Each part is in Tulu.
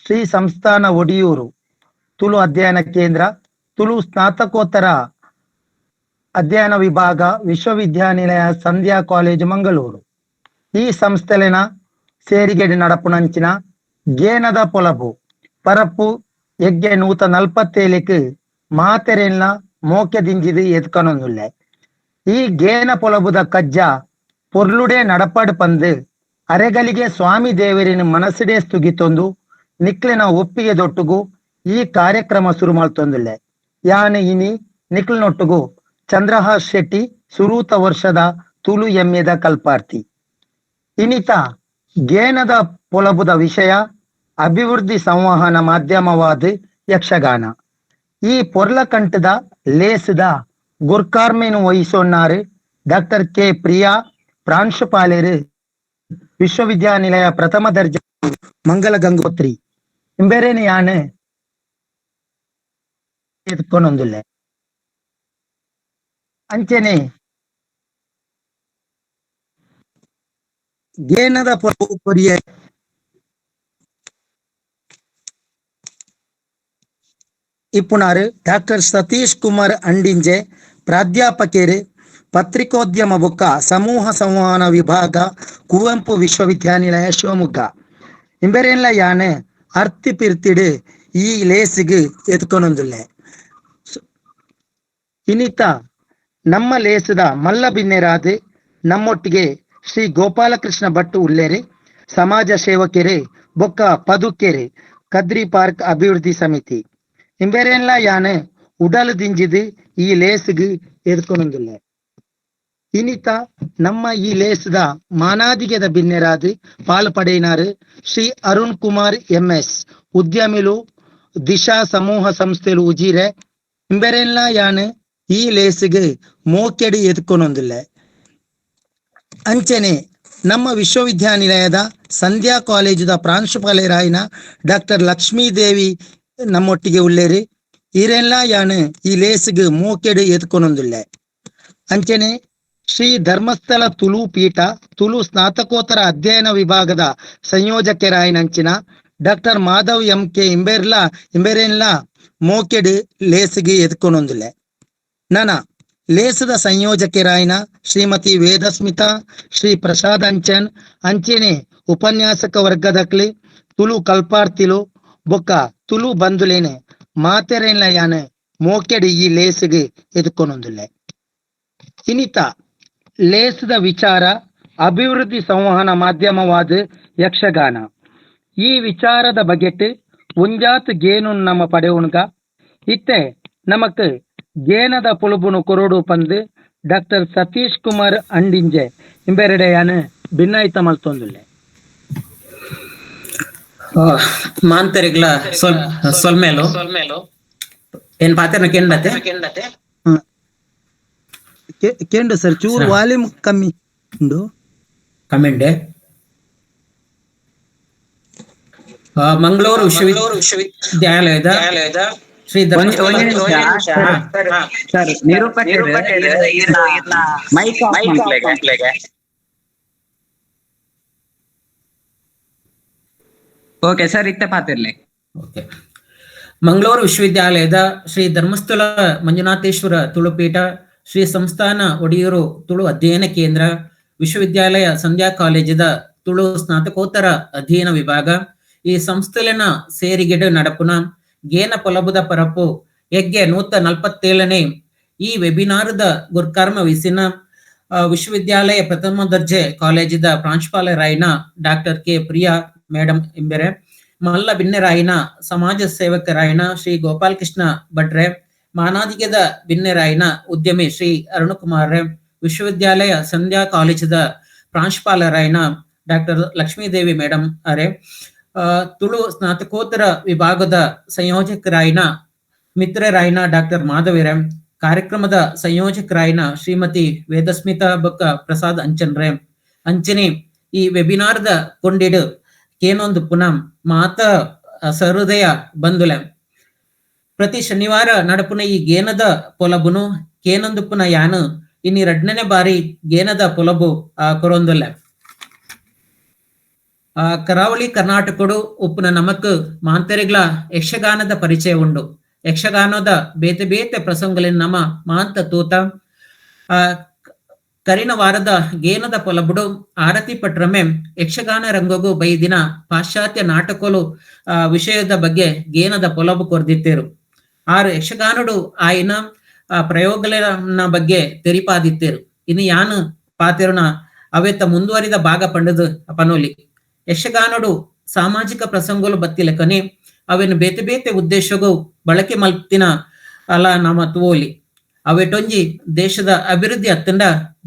Shri ಸಂಸ್ಥಾನ ಒಡಿಯೂರು ತುಳು ಅಧ್ಯಯನ ಕೇಂದ್ರ, ತುಳು ಸ್ನಾತಕೋತ್ತರ ಅಧ್ಯಯನ ವಿಭಾಗ, ವಿಶ್ವವಿದ್ಯಾನಿಲಯ ಸಂಧ್ಯಾ ಕಾಲೇಜು ಮಂಗಳೂರು. ಈ ಸಂಸ್ಥೆಲೆನ ಸೇರಿಗೆಡೆ ನಡಪುನಂಚಿನ ಗೇನದ ಪೊಲಬು ಪರಪ್ಪು ಎಗ್ಗೆ 147ಕ್ಕೆ ಮಾತೆರೆಲ್ಲ ಮೋಕೆ ದಿಂಜಿದು ಎತ್ಕೊನೊಂದುಲ್ಲೆ. ಈ ಗೇನ ಪೊಲಬುದ ಕಜ್ಜ ಪೊರ್ಲುಡೆ ನಡಪಡ್ ಪಂದು ಅರೆಗಲಿಗೆ ಸ್ವಾಮಿ ದೇವರಿನ ಮನಸ್ಸಿಡೆ ಸ್ತುಗಿತೊಂದು ನಿಕ್ಲೆನ ಒಪ್ಪಿಗೆ ದೊಟ್ಟುಗು ಈ ಕಾರ್ಯಕ್ರಮ ಶುರು ಮಾಡ್ತೊಂದುಲ್ಲೆ. ಯಾನ್ ಇನಿ ನಿಕ್ಲನೊಟ್ಟುಗು ಚಂದ್ರಹಾಸ್ ಶೆಟ್ಟಿ, ಸುರೂತ ವರ್ಷದ ತುಳು ಎಮ್ಮೆದ ಕಲ್ಪಾರ್ಥಿ. ಇನಿತ ಗೇನದ ಪೊಲಬುದ ವಿಷಯ ಅಭಿವೃದ್ಧಿ ಸಂವಹನ ಮಾಧ್ಯಮವಾದ ಯಕ್ಷಗಾನ. ಈ ಪೊರ್ಲಕಂಠದ ಲೇಸದ ಗುರ್ಕಾರ್ಮೇನು ವಹಿಸೋನ್ನಾರು ಡಾಕ್ಟರ್ ಕೆ ಪ್ರಿಯಾ, ಪ್ರಾಂಶುಪಾಲರು, ವಿಶ್ವವಿದ್ಯಾನಿಲಯ ಪ್ರಥಮ ದರ್ಜೆ ಮಂಗಲ ಗಂಗೋತ್ರಿ. ಇಂಬೇರೇನು ಯಾನು ಎತ್ಕೊಂಡೊಂದುಲ್ಲೆ. ಅಂಚನೆ ಗೇನದ ಪೊಲಬು ಕೊರಿಯ ಇಪ್ಪುನಾರು ಡಾಕ್ಟರ್ ಸತೀಶ್ ಕುಮಾರ್ ಅಂಡಿಂಜೆ, ಪ್ರಾಧ್ಯಾಪಕರು, ಪತ್ರಿಕೋದ್ಯಮ ಬೊಕ್ಕ ಸಮೂಹ ಸಂವಹನ ವಿಭಾಗ, ಕುವೆಂಪು ವಿಶ್ವವಿದ್ಯಾನಿಲಯ ಶಿವಮೊಗ್ಗ. ಇಂಬೆರೆನ್ಲ ಯಾನೆ ಅರ್ತಿ ಪಿರ್ತಿಡು ಈ ಲೇಸಿಗೆ ಎತ್ಕೊನೊಂದುಲ್ಲೆ. ಇನಿತ ನಮ್ಮ ಲೇಸದ ಮಲ್ಲ ಬಿನ್ನೆರಾದ ನಮ್ಮೊಟ್ಟಿಗೆ ಶ್ರೀ ಗೋಪಾಲಕೃಷ್ಣ ಭಟ್ ಉಲ್ಲೇರೆ, ಸಮಾಜ ಸೇವಕೆರೆ ಬೊಕ್ಕ ಪದುಕೆರೆ, ಕದ್ರಿ ಪಾರ್ಕ್ ಅಭಿವೃದ್ಧಿ ಸಮಿತಿ. ಇಂಬೆರೆನ್ಲ ಯಾನೆ ಉಡಲು ದಿಂಜಿದು ಈ ಲೇಸಿಗೆ ಎದ್ಕೊನೊಂದುಲ್ಲೆ. ಇನಿತ ನಮ್ಮ ಈ ಲೇಸದ ಮಾನಾದಿಗೆದ ಬಿನ್ನೆರಾದ ಪಾಲ್ ಪಡೆಯಿನಾರು ಶ್ರೀ ಅರುಣ್ ಕುಮಾರ್ ಎಂಎಸ್, ಉದ್ಯಮಿಲು, ದಿಶಾ ಸಮೂಹ ಸಂಸ್ಥೆಲು ಉಜಿರೆ. ಇಂಬೆರೆನ್ಲ ಯಾನ್ ಈ ಲೇಸಿಗೆ ಮೋಕೆಡಿ ಎದ್ಕೊನೊಂದುಲ್ಲೆ. ಅಂಚನೆ ನಮ್ಮ ವಿಶ್ವವಿದ್ಯಾನಿಲಯದ ಸಂಧ್ಯಾ ಕಾಲೇಜುದ ಪ್ರಾಂಶುಪಾಲರಾಯಿನ ಡಾಕ್ಟರ್ ಲಕ್ಷ್ಮೀದೇವಿ ನಮ್ಮೊಟ್ಟಿಗೆ ಉಲ್ಲೇರಿ. ಈರೆಲ್ಲ ಯಾನ್ ಈ ಲೇಸಿಗೆ ಮೋಕೆಡು ಎದ್ಕೊನೊಂದುಲ್ಲೆ. ಅಂಚನೆ ಶ್ರೀ ಧರ್ಮಸ್ಥಳ ತುಳು ಪೀಠ ತುಳು ಸ್ನಾತಕೋತ್ತರ ಅಧ್ಯಯನ ವಿಭಾಗದ ಸಂಯೋಜಕರಾಯಿನಂಚಿನ doctor Madhav M K ಇಂಬೆರೆನ್ಲ ಮೋಕೆಡು ಲೇಸಿಗೆ ಎದ್ಕೊನೊಂದುಲ್ಲೆ. ನನ ಲೇಸದ ಸಂಯೋಜಕರಾಯಿನ ಶ್ರೀಮತಿ ವೇದಸ್ಮಿತಾ, ಶ್ರೀ ಪ್ರಸಾದ್ ಅಂಚನ್, ಅಂಚೆನೆ ಉಪನ್ಯಾಸಕ ವರ್ಗದಕ್ಲಿ, ತುಳು ಕಲ್ಪಾರ್ಥಿಲು ಬೊಕ್ಕ ತುಳು ಬಂಧುಲೇನೆ ಮಾತೆರೆನ್ಲ ಯಾನ್ ಮೋಕೆಡು ಈ ಲೇಸಿಗೆ ಎದ್ಕೊನೊಂದುಲ್ಲೆ. ಇನಿತ ಲೇಸದ ವಿಚಾರ ಅಭಿವೃದ್ಧಿ ಸಂವಹನ ಮಾಧ್ಯಮವಾದ ಯಕ್ಷಗಾನ. ಈ ವಿಚಾರದ ಬಗೆಟ್ ಒಂಜಾತ್ ಗೇನು ನಮ್ಮ ಪಡೆಯುಣ್ಗ. ಇತ್ತೆ ನಮಕ್ ಗೇನದ ಪೊಲಬುನು ಕೊರಡು ಪಂದು ಡಾಕ್ಟರ್ ಸತೀಶ್ ಕುಮಾರ್ ಅಂಡಿಂಜೆ ಇಂಬೆರಡೆಯಾನ ಭಿನ್ನಾಯಿತ ಮಲ್ತೊಂದುಲ್ಲೆ. ಮಾಂತರಿಗ್ಲ ಸೊಲ್ಮೇಲು ಏನ್ ಪಾತೆರ್ನ ಕೆಂಡತೆ? ಕೇಂಡು ಸರ್, ಚೂರು ವಾಲ್ಯೂಮ್ ಕಮ್ಮಿ ಉಂಡು. ಕಮೆಂಡೆ. ಮಂಗಳೂರು ವಿಶ್ವವಿದ್ಯಾಲಯದ ಶ್ರೀ ಸರ್ ನಿರೂಪಕರು mic okay sir ಇತ್ತೆ ಪಾತಿರ್ಲಿ. ಓಕೆ. ಮಂಗಳೂರು ವಿಶ್ವವಿದ್ಯಾಲಯದ ಶ್ರೀ ಧರ್ಮಸ್ಥಳ ಮಂಜುನಾಥೇಶ್ವರ ತುಳುಪೀಠ, ಶ್ರೀ ಸಂಸ್ಥಾನ ಒಡಿಯೂರು ತುಳು ಅಧ್ಯಯನ ಕೇಂದ್ರ, ವಿಶ್ವವಿದ್ಯಾಲಯ ಸಂಧ್ಯಾ ಕಾಲೇಜಿದ ತುಳು ಸ್ನಾತಕೋತ್ತರ ಅಧ್ಯಯನ ವಿಭಾಗ ಈ ಸಂಸ್ಥೆಲೆನ ಸೇರಿಗೆಡು ನಡಪುನ ಗೇನ ಪೊಲಬುದ ಪರಪು ಯಜ್ಞ 147ನೇ ಈ ವೆಬಿನಾರದ ಗುರ್ಕರ್ಮ ವಿಸಿನ ವಿಶ್ವವಿದ್ಯಾಲಯ ಪ್ರಥಮ ದರ್ಜೆ ಕಾಲೇಜಿದ ಪ್ರಾಂಶುಪಾಲರಾಯಿನ doctor K Priya madam ಇಂಬೆರೆ, ಮಲ್ಲ ಬಿನ್ನೆರಾಯಿನ ಸಮಾಜ ಸೇವಕರಾಯಿನ ಶ್ರೀ ಗೋಪಾಲಕೃಷ್ಣ ಭಟ್ರೆ, ಮಾನಾದಿಗೆದ ಬಿನ್ನೆರಾಯಿನ ಉದ್ಯಮಿ ಶ್ರೀ ಅರುಣಕುಮಾರ್, ವಿಶ್ವವಿದ್ಯಾಲಯ ಸಂಧ್ಯಾ ಕಾಲೇಜಿದ ಪ್ರಾಂಶುಪಾಲರಾಯಿನ ಡಾಕ್ಟರ್ ಲಕ್ಷ್ಮೀದೇವಿ ಮೇಡಮ್ ಅರೆ, ತುಳು ಸ್ನಾತಕೋತ್ತರ ವಿಭಾಗದ ಸಂಯೋಜಕರಾಯಿನ ಮಿತ್ರರಾಯಿನ ಡಾಕ್ಟರ್ ಮಾಧವಿರ, ಕಾರ್ಯಕ್ರಮದ ಸಂಯೋಜಕರಾಯಿನ ಶ್ರೀಮತಿ ವೇದಸ್ಮಿತಾ ಬೊಕ್ಕ ಪ್ರಸಾದ್ ಅಂಚನ್ರೆ, ಅಂಚನೆ ಈ ವೆಬಿನಾರ್ದ ಕೊಂಡಿಡು ಕೇನೊಂದು ಪುನಃ ಮಾತ ಸಹೃದಯ ಬಂಧುಲೆ. ಪ್ರತಿ ಶನಿವಾರ ನಡಪುನ ಈ ಗೇನದ ಪೊಲಬುನು ಕೇನೊಂದು ಪುನಃ ಯಾನು ಇನ್ನಿ 2ನೇ ಬಾರಿ ಗೇನದ ಪೊಲಬು ಕೊರೊಂದುಲ್ಲೆ. ಕರಾವಳಿ ಕರ್ನಾಟಕಡು ಉಪ್ಪುನ ನಮಕ್ ಮಾಂತರಿಗಳ ಯಕ್ಷಗಾನದ ಪರಿಚಯ ಉಂಡು. ಯಕ್ಷಗಾನದ ಬೇತೆ ಬೇತೆ ಪ್ರಸಂಗಲಿನ ನಮ ಮಾಂತ ತೂತ. ಕರಿನ ವಾರದ ಗೇನದ ಪೊಲಬುಡು ಆರತಿ ಪಟ್ರಮೆ ಯಕ್ಷಗಾನ ರಂಗಗೂ ಬೈದಿನ ಪಾಶ್ಚಾತ್ಯ ನಾಟಕಲು ವಿಷಯದ ಬಗ್ಗೆ ಗೇನದ ಪೊಲಬು ಕೊರ್ದಿತ್ತೇರು. ಆರು ಯಕ್ಷಗಾನಡು ಆಯ್ನ ಪ್ರಯೋಗಗಳ ಬಗ್ಗೆ ತೆರಿಪಾದಿತ್ತೇರು. ಇನ್ನು ಯಾನು ಪಾತೆರುನ ಅವೆತ್ತ ಮುಂದುವರಿದ ಭಾಗ ಪಂಡದು ಪನೋಲಿ. ಯಕ್ಷಗಾನಡು ಸಾಮಾಜಿಕ ಪ್ರಸಂಗಗಳು ಬತ್ತಿಲಕನೆ ಅವೆನ್ ಬೇತೆ ಬೇತೆ ಉದ್ದೇಶಗೂ ಬಳಕೆ ಮಲ್ತಿನ ಅಲ ನಮ ತೋಲಿ. ಅವೆಟೊಂಜಿ ದೇಶದ ಅಭಿವೃದ್ಧಿ ಅತ್ತಂಡ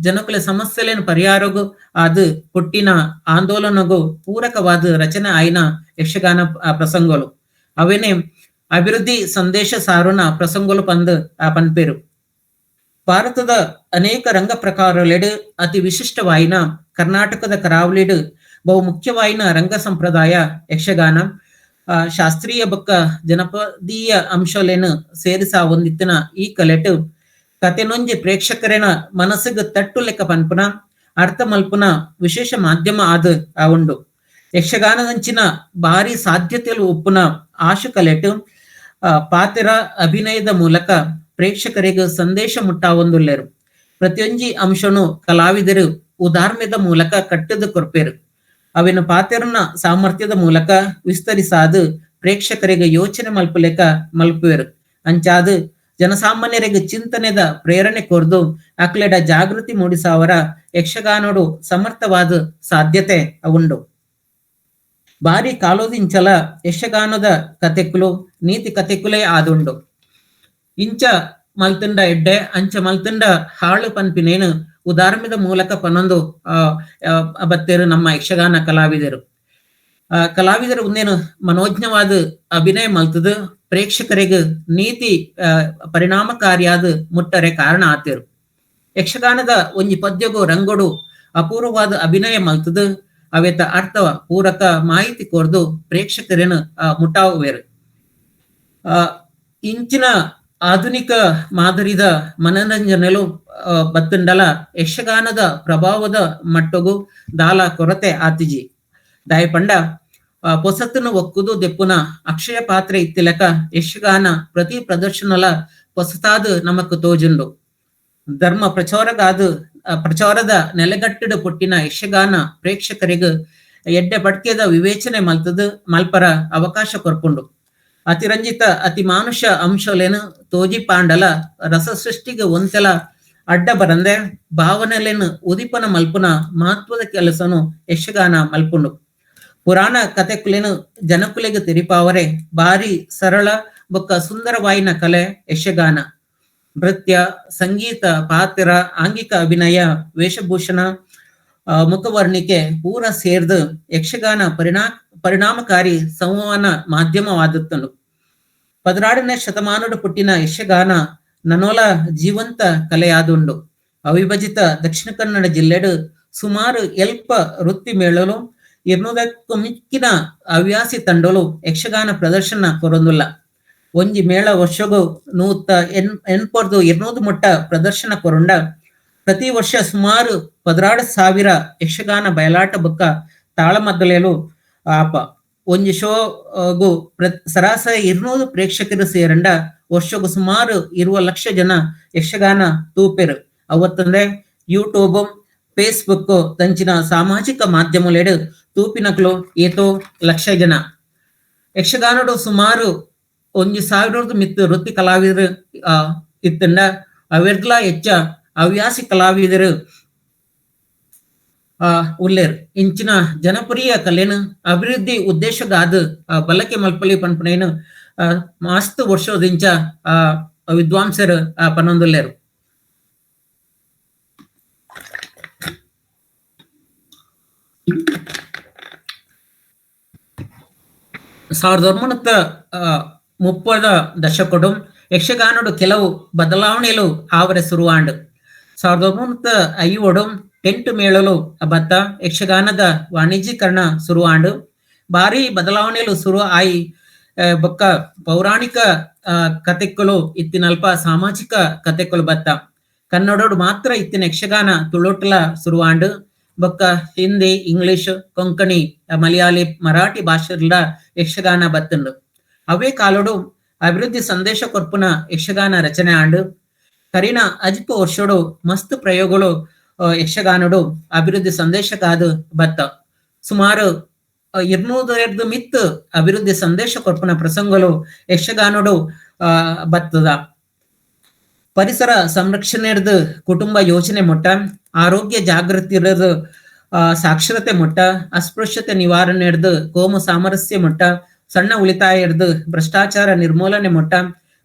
ಜನಕುಲ ಸಮಸ್ಯೆಲೇನು ಪರಿಹಾರಗು ಅದು ಪುಟ್ಟಿನ ಆಂದೋಲನಗೂ ಪೂರಕವಾದ ರಚನೆ ಆಯ್ನ ಯಕ್ಷಗಾನ ಪ್ರಸಂಗಗಳು. ಅವೇನೆ ಅಭಿವೃದ್ಧಿ ಸಂದೇಶ ಸಾರುನ ಪ್ರಸಂಗಗಳು ಪಂದು ಪನ್ಪೇರು. ಭಾರತದ ಅನೇಕ ರಂಗ ಪ್ರಕಾರಲೆಡು ಅತಿ ವಿಶಿಷ್ಟವಾಯಿನ ಕರ್ನಾಟಕದ ಕರಾವಳಿಡು ಬಹು ಮುಖ್ಯವಾಯಿನ ರಂಗ ಸಂಪ್ರದಾಯ ಯಕ್ಷಗಾನ. ಶಾಸ್ತ್ರೀಯ ಬೊಕ್ಕ ಜನಪದೀಯ ಅಂಶಲೇನು ಸೇರಿಸ ಹೊಂದಿತ್ತಿನ ಈ ಕಲೆಟು ಕತೆನೊಂಜಿ ಪ್ರೇಕ್ಷಕರೇನ ಮನಸ್ಸಿಗೆ ತಟ್ಟು ಲೆಕ್ಕ ಪನ್ಪುನ ಅರ್ಥ ಮಲ್ಪುನ ವಿಶೇಷ ಮಾಧ್ಯಮ ಆದ ಉಂಡು. ಯಕ್ಷಗಾನದಂಚಿನ ಭಾರಿ ಸಾಧ್ಯತೆಲು ಉಪ್ಪುನ ಆಶು ಕಲೆಟು ಪಾತ್ರ ಅಭಿನಯದ ಮೂಲಕ ಪ್ರೇಕ್ಷಕರಿಗೆ ಸಂದೇಶ ಮುಟ್ಟಾವೊಂದುಲ್ಲೇರು. ಪ್ರತಿಯೊಂಜಿ ಅಂಶನು ಕಲಾವಿದರು ಉದಾಹರಣೆದ ಮೂಲಕ ಕಟ್ಟದ ಕೊರ್ಪೇರು. ಅವಿನ ಪಾತ್ರನ ಸಾಮರ್ಥ್ಯದ ಮೂಲಕ ವಿಸ್ತರಿಸಾದು ಪ್ರೇಕ್ಷಕರಿಗೆ ಯೋಚನೆ ಮಲ್ಪುಲೆಕ ಮಲ್ಪುವೆರು. ಅಂಚಾದು ಜನಸಾಮಾನ್ಯರಿಗೆ ಚಿಂತನೆದ ಪ್ರೇರಣೆ ಕೊರ್ದು ಅಕ್ಲೆಡ ಜಾಗೃತಿ ಮೂಡಿಸಾವರ ಯಕ್ಷಗಾನೋಡು ಸಮರ್ಥವಾದ ಸಾಧ್ಯತೆ ಉಂಡು. ಬಾರಿ ಕಾಲೋದಿಂಚಲ ಯಕ್ಷಗಾನದ ಕತೆಕುಲು ನೀತಿ ಕತೆಕುಲೇ ಆದುಂಡು. ಇಂಚ ಮಲ್ತುಂಡ ಎಡ್ಡೆ ಅಂಚ ಮಲ್ತುಂಡ ಹಾಳು ಪನ್ಪಿನೇನು ಉದಾಹರಣೆದ ಮೂಲಕ ಪನ್ನೊಂದು ಬತ್ತೇರು ನಮ್ಮ ಯಕ್ಷಗಾನ ಕಲಾವಿದರು. ಕಲಾವಿದರು ಒಂದೇನು ಮನೋಜ್ಞವಾದ ಅಭಿನಯ ಮಲ್ತದು ಪ್ರೇಕ್ಷಕರಿಗೆ ನೀತಿ ಪರಿಣಾಮಕಾರಿಯಾದ ಮುಟ್ಟರೆ ಕಾರಣ ಆತೇರು. ಯಕ್ಷಗಾನದ ಒಂಜಿ ಪದ್ಯಗು ರಂಗೋಡು ಅಪೂರ್ವವಾದ ಅಭಿನಯ ಮಲ್ತದು ಅವೇತ ಅರ್ಥ ಪೂರಕ ಮಾಹಿತಿ ಕೋರ್ದು ಪ್ರೇಕ್ಷಕರೇನು ಮುಟ್ಟಾವೇರು. ಇಂಚಿನ ಆಧುನಿಕ ಮಾದರಿದ ಮನರಂಜನೆಲು ಬತ್ತುಂಡಲ ಯಕ್ಷಗಾನದ ಪ್ರಭಾವದ ಮಟ್ಟಗು ದಾಲ ಕೊರತೆ ಆತಿಜಿ. ದಾಯಪಂಡ ಪೊಸತ್ತನ್ನು ಒಕ್ಕುದು ದೆಪ್ಪುನ ಅಕ್ಷಯ ಪಾತ್ರೆ ಇತ್ತಿಲಕ ಯಕ್ಷಗಾನ ಪ್ರತಿ ಪ್ರದರ್ಶನಲ ಪೊಸತಾದ ನಮಕ್ ತೋಜುಂಡು. ಧರ್ಮ ಪ್ರಚಾರಗಾದ ಪ್ರಚಾರದ ನೆಲೆಗಟ್ಟಿಡು ಪುಟ್ಟಿನ ಯಕ್ಷಗಾನ ಪ್ರೇಕ್ಷಕರಿಗೆ ಎಡ್ಡೆ ಪಟ್ಕೆದ ವಿವೇಚನೆ ಮಲ್ತದು ಮಲ್ಪರ ಅವಕಾಶ ಕೊರ್ಪುಂಡು. ಅತಿರಂಜಿತ ಅತಿ ಮಾನುಷ ಅಂಶಲೇನು ತೋಜಿ ಪಾಂಡಲ ರಸ ಸೃಷ್ಟಿಗೆ ಒಂತೆಲ ಅಡ್ಡ ಬರಂದೆ ಭಾವನೆಲೇನು ಉದಿಪನ ಮಲ್ಪುನ ಮಹತ್ವದ ಕೆಲಸನು ಯಕ್ಷಗಾನ ಮಲ್ಪುಂಡು. ಪುರಾಣ ಕತೆಕುಲೇನು ಜನಕುಲೆಗೆ ತೆರಿಪಾವರೆ ಬಾರಿ ಸರಳ ಬೊಕ್ಕ ಸುಂದರವಾಯಿನ ಕಲೆ ಯಕ್ಷಗಾನ. ನೃತ್ಯ, ಸಂಗೀತ, ಪಾತ್ರ, ಆಂಗಿಕ ಅಭಿನಯ, ವೇಷಭೂಷಣ, ಮುಖವರ್ಣಿಕೆ ಪೂರ ಸೇರ್ದು ಯಕ್ಷಗಾನ ಪರಿಣಾಮಕಾರಿ ಸಂವಹನ ಮಾಧ್ಯಮವಾದುತ್ತನು. 16ನೇ ಶತಮಾನದ ಪುಟ್ಟಿನ ಯಕ್ಷಗಾನ ನನೋಲ ಜೀವಂತ ಕಲೆಯಾದುಂಡು. ಅವಿಭಜಿತ ದಕ್ಷಿಣ ಕನ್ನಡ ಜಿಲ್ಲೆಡು ಸುಮಾರು ಎಲ್ಪ ವೃತ್ತಿ ಮೇಳಲು 200ಕ್ಕೂ ಮಿಕ್ಕಿನ ಹವ್ಯಾಸಿ ತಂಡಲು ಯಕ್ಷಗಾನ ಪ್ರದರ್ಶನ ಕೊರೊಂದುಲ್ಲ. ಒಂಜಿ ಮೇಳ ವರ್ಷಗು 180-200 ಮುಟ್ಟ ಪ್ರದರ್ಶನ ಕೊರುಂಡ ಪ್ರತಿ ವರ್ಷ ಸುಮಾರು 16,000 ಯಕ್ಷಗಾನ ಬಯಲಾಟ ಬೊಕ್ಕ ತಾಳಮದ್ದಲೆಲು ಆಪ. ಒಂಜಿ ಶೋಗು ಸರಾಸರಿ 200 ಪ್ರೇಕ್ಷಕರು ಸೇರಂಡ ವರ್ಷಗು ಸುಮಾರು 20 ಲಕ್ಷ ಜನ ಯಕ್ಷಗಾನ ತೂಪೆರು. ಅವತ್ತಂದ್ರೆ ಯೂಟ್ಯೂಬ್, ಫೇಸ್ಬುಕ್ ತಂಚಿನ ಸಾಮಾಜಿಕ ಮಾಧ್ಯಮಲೆಡು ತೂಪಿನಕ್ಲು ಏತೋ ಲಕ್ಷ ಜನ. ಯಕ್ಷಗಾನಡು ಸುಮಾರು 1,000 ಮಿತ್ತು ವೃತ್ತಿ ಕಲಾವಿದರು ಇತ್ತಂಡ ಅವೆರ್ದ್ಲ ಹೆಚ್ಚ ಹವ್ಯಾಸಿ ಕಲಾವಿದರು ಉಲ್ಲೇರ್. ಇಂಚಿನ ಜನಪ್ರಿಯ ಕಲೆನು ಅಭಿವೃದ್ಧಿ ಉದ್ದೇಶಗಾದ ಬಳಕೆ ಮಲ್ಪಲಿ ಪನ್ಪನೇನು ಮಸ್ತ್ ವರ್ಷೋದಿಂಚ ವಿದ್ವಾಂಸರು ಪನ್ನೊಂದುಲ್ಲೇರು. 1930 ದಶಕಡು ಯಕ್ಷಗಾನಡು ಕೆಲವು ಬದಲಾವಣೆಗಳು ಆವರೆ ಶುರುವಾಂಡು. 1950 ಟೆಂಟ್ ಮೇಳಲು ಬತ್ತ ಯಕ್ಷಗಾನದ ವಾಣಿಜ್ಯೀಕರಣ ಶುರುವಾಂಡು. ಭಾರಿ ಬದಲಾವಣೆಗಳು ಶುರು ಆಯಿ ಬೊಕ್ಕ ಪೌರಾಣಿಕ ಕತೆಕ್ಕಲು ಇತ್ತಿನಲ್ಪ ಸಾಮಾಜಿಕ ಕತೆಕ್ಕಲು ಬತ್ತ. ಕನ್ನಡೋಡು ಮಾತ್ರ ಇತ್ತಿನ ಯಕ್ಷಗಾನ ತುಳುಟ್ಲ ಶುರುವಾಂಡು. ಬೊಕ್ಕ ಹಿಂದಿ, ಇಂಗ್ಲಿಷ್, ಕೊಂಕಣಿ, ಮಲಯಾಳಿ, ಮರಾಠಿ ಭಾಷೆಗಳ ಯಕ್ಷಗಾನ ಬತ್ತುಂಡು. ಅವೇ ಕಾಲೋಡು ಅಭಿವೃದ್ಧಿ ಸಂದೇಶ ಕೊರ್ಪುನ ಯಕ್ಷಗಾನ ರಚನೆ ಆಂಡು. ಕರಿನ ಅಜ್ಪ ವರ್ಷೋಡು ಮಸ್ತ್ ಪ್ರಯೋಗಗಳು ಯಕ್ಷಗಾನಡು ಅಭಿವೃದ್ಧಿ ಸಂದೇಶಕ್ಕಾದ ಬತ್ತ. ಸುಮಾರು 200 ಮಿತ್ ಅಭಿವೃದ್ಧಿ ಸಂದೇಶ ಕೊರ್ಪುನ ಪ್ರಸಂಗಗಳು ಯಕ್ಷಗಾನಡು ಬತ್ತದ. ಪರಿಸರ ಸಂರಕ್ಷಣೆರ್ದು ಕುಟುಂಬ ಯೋಜನೆ ಮೊಟ್ಟ, ಆರೋಗ್ಯ ಜಾಗೃತಿ ಸಾಕ್ಷರತೆ ಮೊಟ್ಟ, ಅಸ್ಪೃಶ್ಯತೆ ನಿವಾರಣೆರ್ದು ಕೋಮು ಸಾಮರಸ್ಯ ಮೊಟ್ಟ, ಸಣ್ಣ ಉಳಿತಾಯ ಹಿಡ್ದು ಭ್ರಷ್ಟಾಚಾರ ನಿರ್ಮೂಲನೆ ಮೊಟ್ಟ,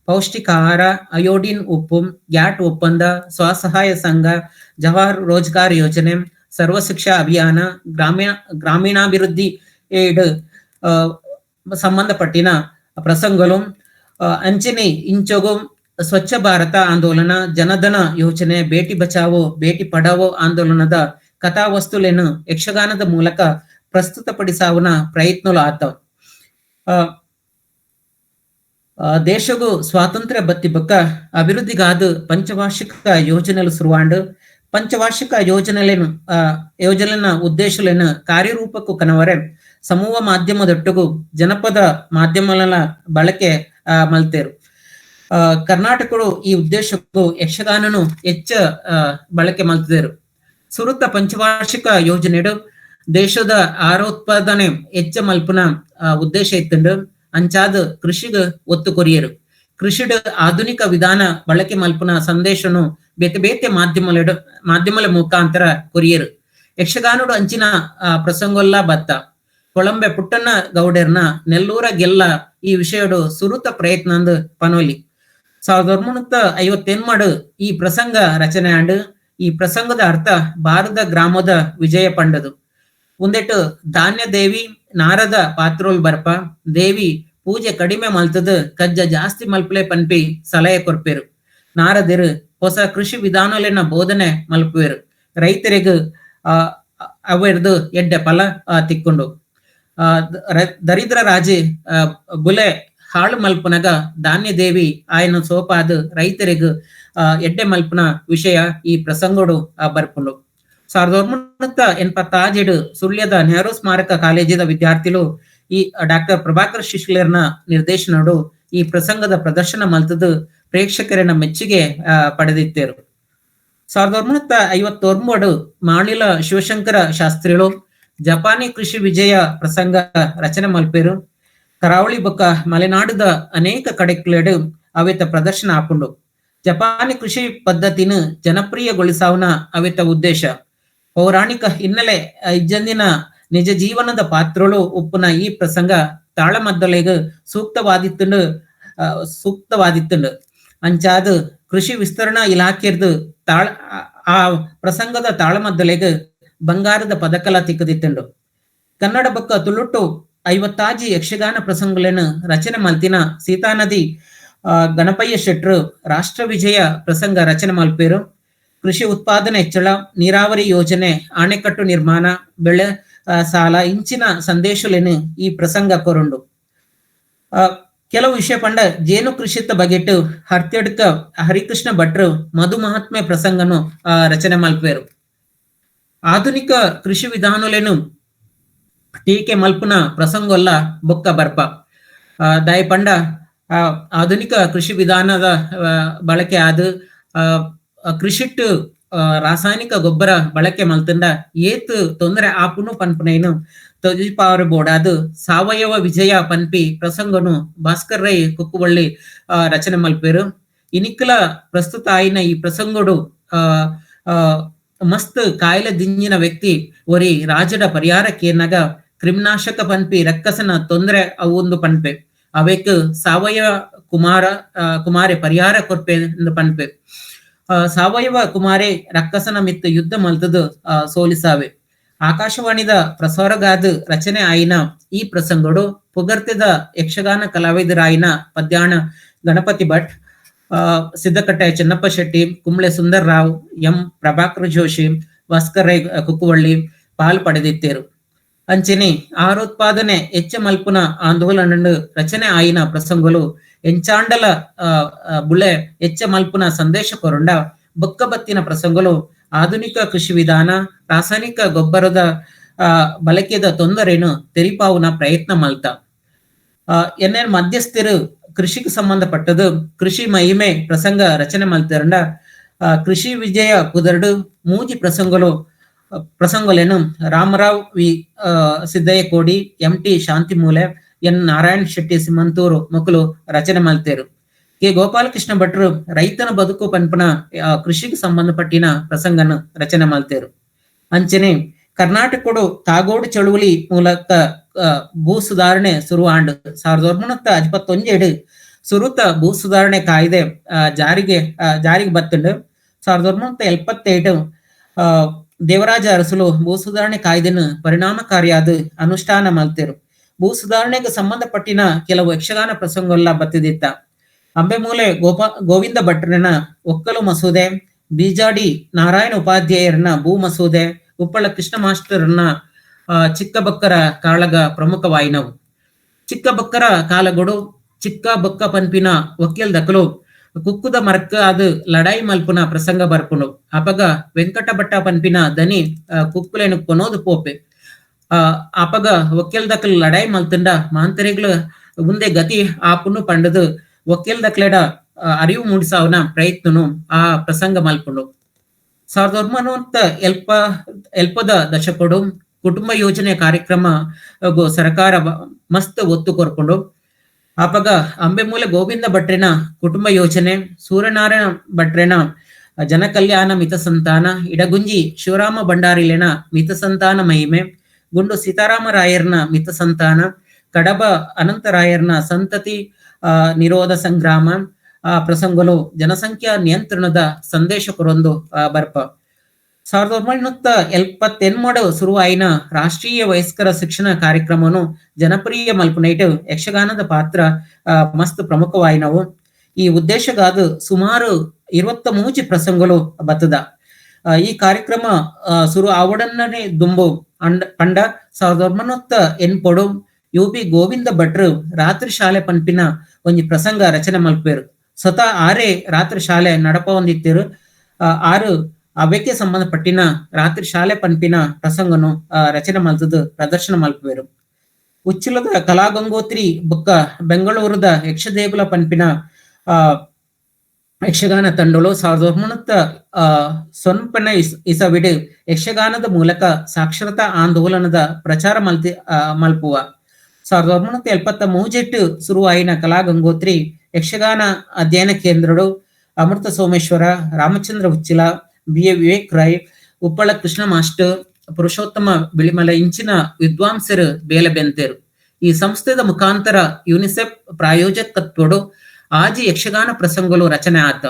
ಪೌಷ್ಟಿಕ ಆಹಾರ, ಅಯೋಡಿನ್ ಉಪ್ಪು, ಗ್ಯಾಟ್ ಒಪ್ಪಂದ, ಸ್ವಸಹಾಯ ಸಂಘ, ಜವಾಹರ್ ರೋಜ್ಗಾರ್ ಯೋಜನೆ, ಸರ್ವ ಶಿಕ್ಷಾ ಅಭಿಯಾನ, ಗ್ರಾಮೀಣಾಭಿವೃದ್ಧಿ ಸಂಬಂಧಪಟ್ಟಿನ ಪ್ರಸಂಗಗಳು, ಅಂಚನೆ ಇಂಚೊಗು ಸ್ವಚ್ಛ ಭಾರತ ಆಂದೋಲನ, ಜನಧನ ಯೋಜನೆ, ಬೇಟಿ ಬಚಾವೋ ಬೇಟಿ ಪಡಾವೋ ಆಂದೋಲನದ ಕಥಾವಸ್ತುಲೇನು ಯಕ್ಷಗಾನದ ಮೂಲಕ ಪ್ರಸ್ತುತಪಡಿಸಾವನ ಪ್ರಯತ್ನలు ಆತ. ದೇಶಗೂ ಸ್ವಾತಂತ್ರ್ಯ ಬತ್ತಿ ಬಕ್ಕ ಅಭಿವೃದ್ಧಿಗಾದ ಪಂಚವಾರ್ಷಿಕ ಯೋಜನೆలు ಶುರುವಾಂಡು. ಪಂಚವಾರ್ಷಿಕ ಯೋಜನೆಲೇನು ಯೋಜನೆನ ಉದ್ದೇಶಲೇನು ಕಾರ್ಯರೂಪಕ್ಕೂ ಕನವರೆ ಸಮೂಹ ಮಾಧ್ಯಮದೊಟ್ಟಿಗೂ ಜನಪದ ಮಾಧ್ಯಮಗಳ ಬಳಕೆ ಮಲ್ತೇರು. ಕರ್ನಾಟಕಡು ಈ ಉದ್ದೇಶಕ್ಕೂ ಯಕ್ಷಗಾನನು ಹೆಚ್ಚ ಬಳಕೆ ಮಲ್ತಿದರು. ಸುರುತ್ತ ಪಂಚವಾರ್ಷಿಕ ಯೋಜನೆಡು ದೇಶದ ಆರೋತ್ಪಾದನೆ ಹೆಚ್ಚ ಮಲ್ಪುನ ಉದ್ದೇಶ ಇತ್ತುಂಡು. ಅಂಚಾದ ಕೃಷಿಗೆ ಒತ್ತು ಕೊರಿಯರು. ಕೃಷಿಡ್ ಆಧುನಿಕ ವಿಧಾನ ಬಳಕೆ ಮಲ್ಪುನ ಸಂದೇಶನು ಬೇತೆ ಬೇತೆ ಮಾಧ್ಯಮల ಮುಖಾಂತರ ಕೊರಿಯರು. ಯಕ್ಷಗಾನಡು ಅಂಚಿನ ಪ್ರಸಂಗೊಲ್ಲ ಬತ್ತ. ಕೊಳಂಬೆ ಪುಟ್ಟಣ್ಣ ಗೌಡರ್ನ ನೆಲ್ಲೂರ ಗೆಲ್ಲ ಈ ವಿಷಯಡು ಸುರುತ ಪ್ರಯತ್ನ ಅಂದು ಪನೋಲಿ. 1958 ಈ ಪ್ರಸಂಗ ರಚನೆ ಆಂಡು. ಈ ಪ್ರಸಂಗದ ಅರ್ಥ ಭಾರತ ಗ್ರಾಮದ ವಿಜಯ ಪಂಡದು. ಒಂದೆಟ್ಟು ಧಾನ್ಯ ದೇವಿ ನಾರದ ಪಾತ್ರೋಲ್ ಬರ್ಪ ದೇವಿ ಪೂಜೆ ಕಡಿಮೆ ಮಲ್ತದ ಕಜ್ಜ ಜಾಸ್ತಿ ಮಲ್ಪಲೆ ಪನ್ಪಿ ಸಲಹೆ ಕೊರ್ಪೇರು. ನಾರದಿರು ಹೊಸ ಕೃಷಿ ವಿಧಾನಲೆನ ಬೋಧನೆ ಮಲ್ಪುವೆರು. ರೈತರಿಗೂ ಅವೆರ್ದು ಎಡ್ಡೆ ಫಲ ತಿಕ್ಕೊಂಡು. ದರಿದ್ರ ರಾಜೆ ಬುಲೆ ಹಾಳು ಮಲ್ಪನಗ ಧಾನ್ಯ ದೇವಿ ಆಯನ ಸೋಪಾದ ರೈತರಿಗೂ ಎಡ್ಡೆ ಮಲ್ಪನ ವಿಷಯ ಈ ಪ್ರಸಂಗಡು ಬರ್ಪುಂಡು. 1986 ಸುಳ್ಯದ ನೆಹರು ಸ್ಮಾರಕ ಕಾಲೇಜಿನ ವಿದ್ಯಾರ್ಥಿಗಳು ಈ ಡಾಕ್ಟರ್ ಪ್ರಭಾಕರ್ ಶಿಶ್ಲೇರ್ನ ನಿರ್ದೇಶನಡು ಈ ಪ್ರಸಂಗದ ಪ್ರದರ್ಶನ ಮಲ್ತದ್ದು ಪ್ರೇಕ್ಷಕರನ್ನ ಮೆಚ್ಚುಗೆ ಪಡೆದಿತ್ತೇರು. 1959 ಮಾಣಿಲ ಶಿವಶಂಕರ ಶಾಸ್ತ್ರಿಗಳು ಜಪಾನಿ ಕೃಷಿ ವಿಜಯ ಪ್ರಸಂಗ ರಚನೆ ಮಲ್ಪೇರು. ಕರಾವಳಿ ಬೊಕ್ಕ ಮಲೆನಾಡದ ಅನೇಕ ಕಡೆಕ್ಲೇಡು ಅವೆತ ಪ್ರದರ್ಶನ ಹಾಕೊಂಡು. ಜಪಾನಿ ಕೃಷಿ ಪದ್ಧತಿನ ಜನಪ್ರಿಯಗೊಳಿಸಾವನ ಅವೆತ ಉದ್ದೇಶ. ಪೌರಾಣಿಕ ಹಿನ್ನೆಲೆ ಇಜ್ಜಂದಿನ ನಿಜ ಜೀವನದ ಪಾತ್ರಗಳು ಉಪ್ಪುನ ಈ ಪ್ರಸಂಗ ತಾಳಮದ್ದಲೆಗ್ ಸೂಕ್ತವಾದಿತ್ತುಂಡು. ಅಂಚಾದ ಕೃಷಿ ವಿಸ್ತರಣಾ ಇಲಾಖೆರ್ದು ಆ ಪ್ರಸಂಗದ ತಾಳಮದ್ದಲೆಗ್ ಬಂಗಾರದ ಪದಕಲ ತಿಕ್ಕದಿತ್ತುಂಡು. ಕನ್ನಡ ಬೊಕ್ಕ ತುಳುಟು 56 ಯಕ್ಷಗಾನ ಪ್ರಸಂಗಗಳನ್ನು ರಚನೆ ಮಲ್ತಿನ ಸೀತಾನದಿ ಗಣಪಯ್ಯ ಶೆಟ್ರು ರಾಷ್ಟ್ರ ವಿಜಯ ಪ್ರಸಂಗ ರಚನೆ ಮಲ್ಪೇರು. ಕೃಷಿ ಉತ್ಪಾದನೆ ಹೆಚ್ಚಳ, ನೀರಾವರಿ ಯೋಜನೆ, ಅಣೆಕಟ್ಟು ನಿರ್ಮಾಣ, ಬೆಳೆ ಸಾಲ ಇಂಚಿನ ಸಂದೇಶಲೇನು ಈ ಪ್ರಸಂಗ ಕೊರುಂಡು. ಕೆಲವು ವಿಷಯ ಪಂಡ ಜೇನು ಕೃಷಿತ ಬಗೆಟ್ ಹರ್ತ್ಯಡ್ಕ ಹರಿಕೃಷ್ಣ ಭಟ್ರು ಮಧು ಮಹಾತ್ಮೆ ಪ್ರಸಂಗನು ರಚನೆ ಮಲ್ಪೇರು. ಆಧುನಿಕ ಕೃಷಿ ವಿಧಾನಲೇನು ಟೀಕೆ ಮಲ್ಪುನ ಪ್ರಸಂಗೊಲ್ಲ ಬೊಕ್ಕ ಬರ್ಪ. ದಾಯ ಪಂಡ ಆಧುನಿಕ ಕೃಷಿ ವಿಧಾನದ ಬಳಕೆ ಆದ ಕೃಷಿಟ್ಟು ರಾಸಾಯನಿಕ ಗೊಬ್ಬರ ಬಳಕೆ ಮಲ್ತಂಡ ಏತ್ ತೊಂದರೆ ಆಪುನು ಪನ್ಪುನೇನು ತೊಜಿಪಾವರ ಬೋಡಾದು ಸಾವಯವ ವಿಜಯ ಪನ್ಪಿ ಪ್ರಸಂಗನು ಭಾಸ್ಕರ್ ರೈ ಕುಕ್ಕುವಳ್ಳಿ ರಚನೆ ಮಲ್ಪೇರು. ಇನಿಕ್ಕಲ ಪ್ರಸ್ತುತ ಆಯಿನ ಈ ಪ್ರಸಂಗಡು ಮಸ್ತ್ ಕಾಯಿಲೆ ದಿಂಜಿನ ವ್ಯಕ್ತಿ ಒರಿ ರಾಜಡ ಪರಿಹಾರ ಕೇನಗ ಕ್ರಿಮಿನಾಶಕ ಪನ್ಪಿ ರಕ್ಕಸನ ತೊಂದರೆ ಅವೊಂದು ಪನ್ಪೆ ಅವೆಕ್ ಸಾವಯವ ಕುಮಾರೆ ಪರಿಹಾರ ಕೊರ್ಪೆ ಎಂದು ಪನ್ಪೆ. ಸಾವಯವ ಕುಮಾರೆ ರಕ್ಕಸನ ಮಿತ್ತು ಯುದ್ಧ ಮಲ್ತದು ಸೋಲಿಸಾವೆ. ಆಕಾಶವಾಣಿದ ಪ್ರಸಾರಗಾದ ರಚನೆ ಆಯಿನ ಈ ಪ್ರಸಂಗಡು ಪುಗರ್ತೆದ ಯಕ್ಷಗಾನ ಕಲಾವಿದರಾಯಿನ ಪದ್ಯಾಣ ಗಣಪತಿ ಭಟ್, ಸಿದ್ದಕಟ್ಟೆ ಚೆನ್ನಪ್ಪ ಶೆಟ್ಟಿ, ಕುಂಬ್ಳೆ ಸುಂದರ್ ರಾವ್, ಎಂ ಪ್ರಭಾಕರ್ ಜೋಶಿ, ಭಾಸ್ಕರ್ ರೈ ಕುಕ್ಕುವಳ್ಳಿ ಪಾಲ್ ಪಡೆದಿತ್ತೇರು. ಅಂಚನೆ ಆರೋತ್ಪಾದನೆ ಹೆಚ್ಚ ಮಲ್ಪುನ ಆಂದೋಲನ ರಚನೆ ಆಯಿನ ಪ್ರಸಂಗಲು ಎಂಚಾಂಡಲ ಬುಳೆ ಹೆಚ್ಚ ಮಲ್ಪುನ ಸಂದೇಶ ಕೊರುಂಡ ಬೊಕ್ಕ ಬತ್ತಿನ ಪ್ರಸಂಗಲು ಆಧುನಿಕ ಕೃಷಿ ವಿಧಾನ, ರಾಸಾಯನಿಕ ಗೊಬ್ಬರದ ಬಳಕೆದ ತೊಂದರೆನು ತೆರಿಪಾವುನ ಪ್ರಯತ್ನ ಮಲ್ತ. ಎನ್ಎನ್ ಮಧ್ಯಸ್ಥರು ಕೃಷಿಗೆ ಸಂಬಂಧಪಟ್ಟದು ಕೃಷಿ ಮಹಿಮೆ ಪ್ರಸಂಗ ರಚನೆ ಮಲ್ತರಂಡ ಕೃಷಿ ವಿಜಯ ಪುದರ್ಡು ಮೂಜಿ ಪ್ರಸಂಗಲೇನು Ramarao V Siddaiah Kodi, M T Shantimule, N Narayana Shetty Simanthur ಮೊಕಲು ರಚನೆ ಮಲ್ತೇರು. ಕೆ ಗೋಪಾಲಕೃಷ್ಣ ಭಟ್ರು ರೈತನ ಬದುಕು ಪನ್ಪನ ಕೃಷಿಗೆ ಸಂಬಂಧಪಟ್ಟಿನ ಪ್ರಸಂಗನ ರಚನೆ ಮಲ್ತೇರು. ಅಂಚನೆ ಕರ್ನಾಟಕಡು ತಾಗೋಡು ಚಳುವಳಿ ಮೂಲಕ ಭೂ ಸುಧಾರಣೆ ಶುರು ಆಂಡ್ 1951 ಸುರುತ ಭೂ ಸುಧಾರಣೆ ಕಾಯ್ದೆ ಜಾರಿಗೆ ಬತ್ತಂಡು. 1978 ದೇವರಾಜ ಅರಸಲು ಭೂ ಸುಧಾರಣೆ ಕಾಯ್ದೆನು ಪರಿಣಾಮಕಾರಿಯಾದ ಅನುಷ್ಠಾನ ಮಲ್ತೇರು. ಭೂ ಸುಧಾರಣೆಗೆ ಸಂಬಂಧಪಟ್ಟಿನ ಕೆಲವು ಯಕ್ಷಗಾನ ಪ್ರಸಂಗವೆಲ್ಲ ಬತ್ತಿದಿತ್ತ. ಅಂಬೆಮೂಲೆ ಗೋವಿಂದ ಭಟ್ರನ ಒಕ್ಕಲು ಮಸೂದೆ, ಬೀಜಾಡಿ ನಾರಾಯಣ ಉಪಾಧ್ಯಾಯರನ್ನ ಭೂ ಮಸೂದೆ, ಉಪ್ಪಳ ಕೃಷ್ಣ ಮಾಸ್ಟರ್ನ ಚಿಕ್ಕಬಕ್ಕರ ಕಾಳಗ ಪ್ರಮುಖವಾಯಿನವು. ಚಿಕ್ಕಬಕ್ಕರ ಕಾಲಗೊಡು ಚಿಕ್ಕ ಬೊಕ್ಕ ಪನ್ಪಿನ ವಕೀಲ್ ದಕಲು ಕುಕ್ಕುದ ಮರಕ್ಕ ಅದು ಲಡಾಯಿ ಮಲ್ಪುನ ಪ್ರಸಂಗ ಬರ್ಪುಂಡು. ಅಪಗ ವೆಂಕಟ ಭಟ್ಟ ಪನ್ಪಿನ ದನಿ ಕುಕ್ಕುಲೇನು ಕೊನೋದು ಪೋಪೆ. ಅಪಗ ವಕೀಲ್ ದಕಲ್ ಲಡಾಯಿ ಮಲ್ತಂಡ ಮಾಂತರಿಗಳು ಮುಂದೆ ಗತಿ ಆಪುನು ಪಂಡದು ವಕೀಲ್ ದಕ್ಲೆಡ ಅರಿವು ಮೂಡಿಸಾವನ ಪ್ರಯತ್ನನು ಆ ಪ್ರಸಂಗ ಮಲ್ಪುಂಡು. 1970 ದಶಕಡು ಕುಟುಂಬ ಯೋಜನೆ ಕಾರ್ಯಕ್ರಮ ಸರ್ಕಾರ ಮಸ್ತ್ ಒತ್ತು ಕೊರ್ಕೊಂಡು. ಆಪಗ ಅಂಬೆಮೂಲೆ ಗೋವಿಂದ ಭಟ್ರೆನ ಕುಟುಂಬ ಯೋಜನೆ, ಸೂರ್ಯನಾರಾಯಣ ಭಟ್ರೆನ ಜನಕಲ್ಯಾಣ ಮಿತ ಸಂತಾನ, ಇಡಗುಂಜಿ ಶಿವರಾಮ ಭಂಡಾರಿಲೆನ ಮಿತ ಸಂತಾನ ಮಹಿಮೆ, ಗುಂಡು ಸೀತಾರಾಮ ರಾಯರ್ನ ಮಿತ ಸಂತಾನ, ಕಡಬ ಅನಂತರಾಯರ್ನ ಸಂತತಿ ನಿರೋಧ ಸಂಗ್ರಾಮ ಆ ಪ್ರಸಂಗಲು ಜನಸಂಖ್ಯಾ ನಿಯಂತ್ರಣದ ಸಂದೇಶ ಕೊರೊಂದು ಬರ್ಪ. 1978 ಶುರುವಾಯಿನ ರಾಷ್ಟ್ರೀಯ ವಯಸ್ಕರ ಶಿಕ್ಷಣ ಕಾರ್ಯಕ್ರಮನು ಜನಪ್ರಿಯ ಮಲ್ಪುನೈಟ್ ಯಕ್ಷಗಾನದ ಪಾತ್ರ ಮಸ್ತ್ ಪ್ರಮುಖವಾಯಿನವು. ಈ ಉದ್ದೇಶಗಾದ ಸುಮಾರು 23 ಪ್ರಸಂಗಗಳು ಬತ್ತದ. ಈ ಕಾರ್ಯಕ್ರಮ ಶುರು ಆವಡನ್ನೇ ದುಂಬು ಪಂಡ 1980 ಯು ಪಿ ಗೋವಿಂದ ಭಟ್ರು ರಾತ್ರಿ ಶಾಲೆ ಪನ್ಪಿನ ಒಂಜಿ ಪ್ರಸಂಗ ರಚನೆ ಮಲ್ಪೇರು. ಸ್ವತಃ ಆರೇ ರಾತ್ರಿ ಶಾಲೆ ನಡಪ ಹೊಂದಿತ್ತಿರು. ಆರು ಅವಕ್ಕೆ ಸಂಬಂಧಪಟ್ಟಿನ ರಾತ್ರಿ ಶಾಲೆ ಪನ್ಪಿನ ಪ್ರಸಂಗನು ರಚನೆ ಮಲ್ತದ್ದು ಪ್ರದರ್ಶನ ಮಲ್ಪೇರು. ಉಚ್ಚಿಲದ ಕಲಾಗಂಗೋತ್ರಿ ಬೊಕ್ಕ ಬೆಂಗಳೂರದ ಯಕ್ಷದೇಗುಲ ಪನ್ಪಿನ ಯಕ್ಷಗಾನ ತಂಡಲು 1909 ಇಸವಿಡು ಯಕ್ಷಗಾನದ ಮೂಲಕ ಸಾಕ್ಷರತಾ ಆಂದೋಲನದ ಪ್ರಚಾರ ಮಲ್ಪುವ. 1973 ಶುರುವಾಯಿನ ಕಲಾಗಂಗೋತ್ರಿ ಯಕ್ಷಗಾನ ಅಧ್ಯಯನ ಕೇಂದ್ರಡು Amrutha Someshwara, Ramachandra Uchila, B A Vivek Rai, Uppala Krishna master, Purushottama Bilimala ಇಂಚಿನ ವಿದ್ವಾಂಸರು ಬೇಲೆ ಬೆಂತೇರು. ಈ ಸಂಸ್ಥೆದ ಮುಖಾಂತರ ಯುನಿಸೆಫ್ ಪ್ರಾಯೋಜಕತ್ವಡು ಆಜಿ ಯಕ್ಷಗಾನ ಪ್ರಸಂಗಗಳು ರಚನೆ ಆತ.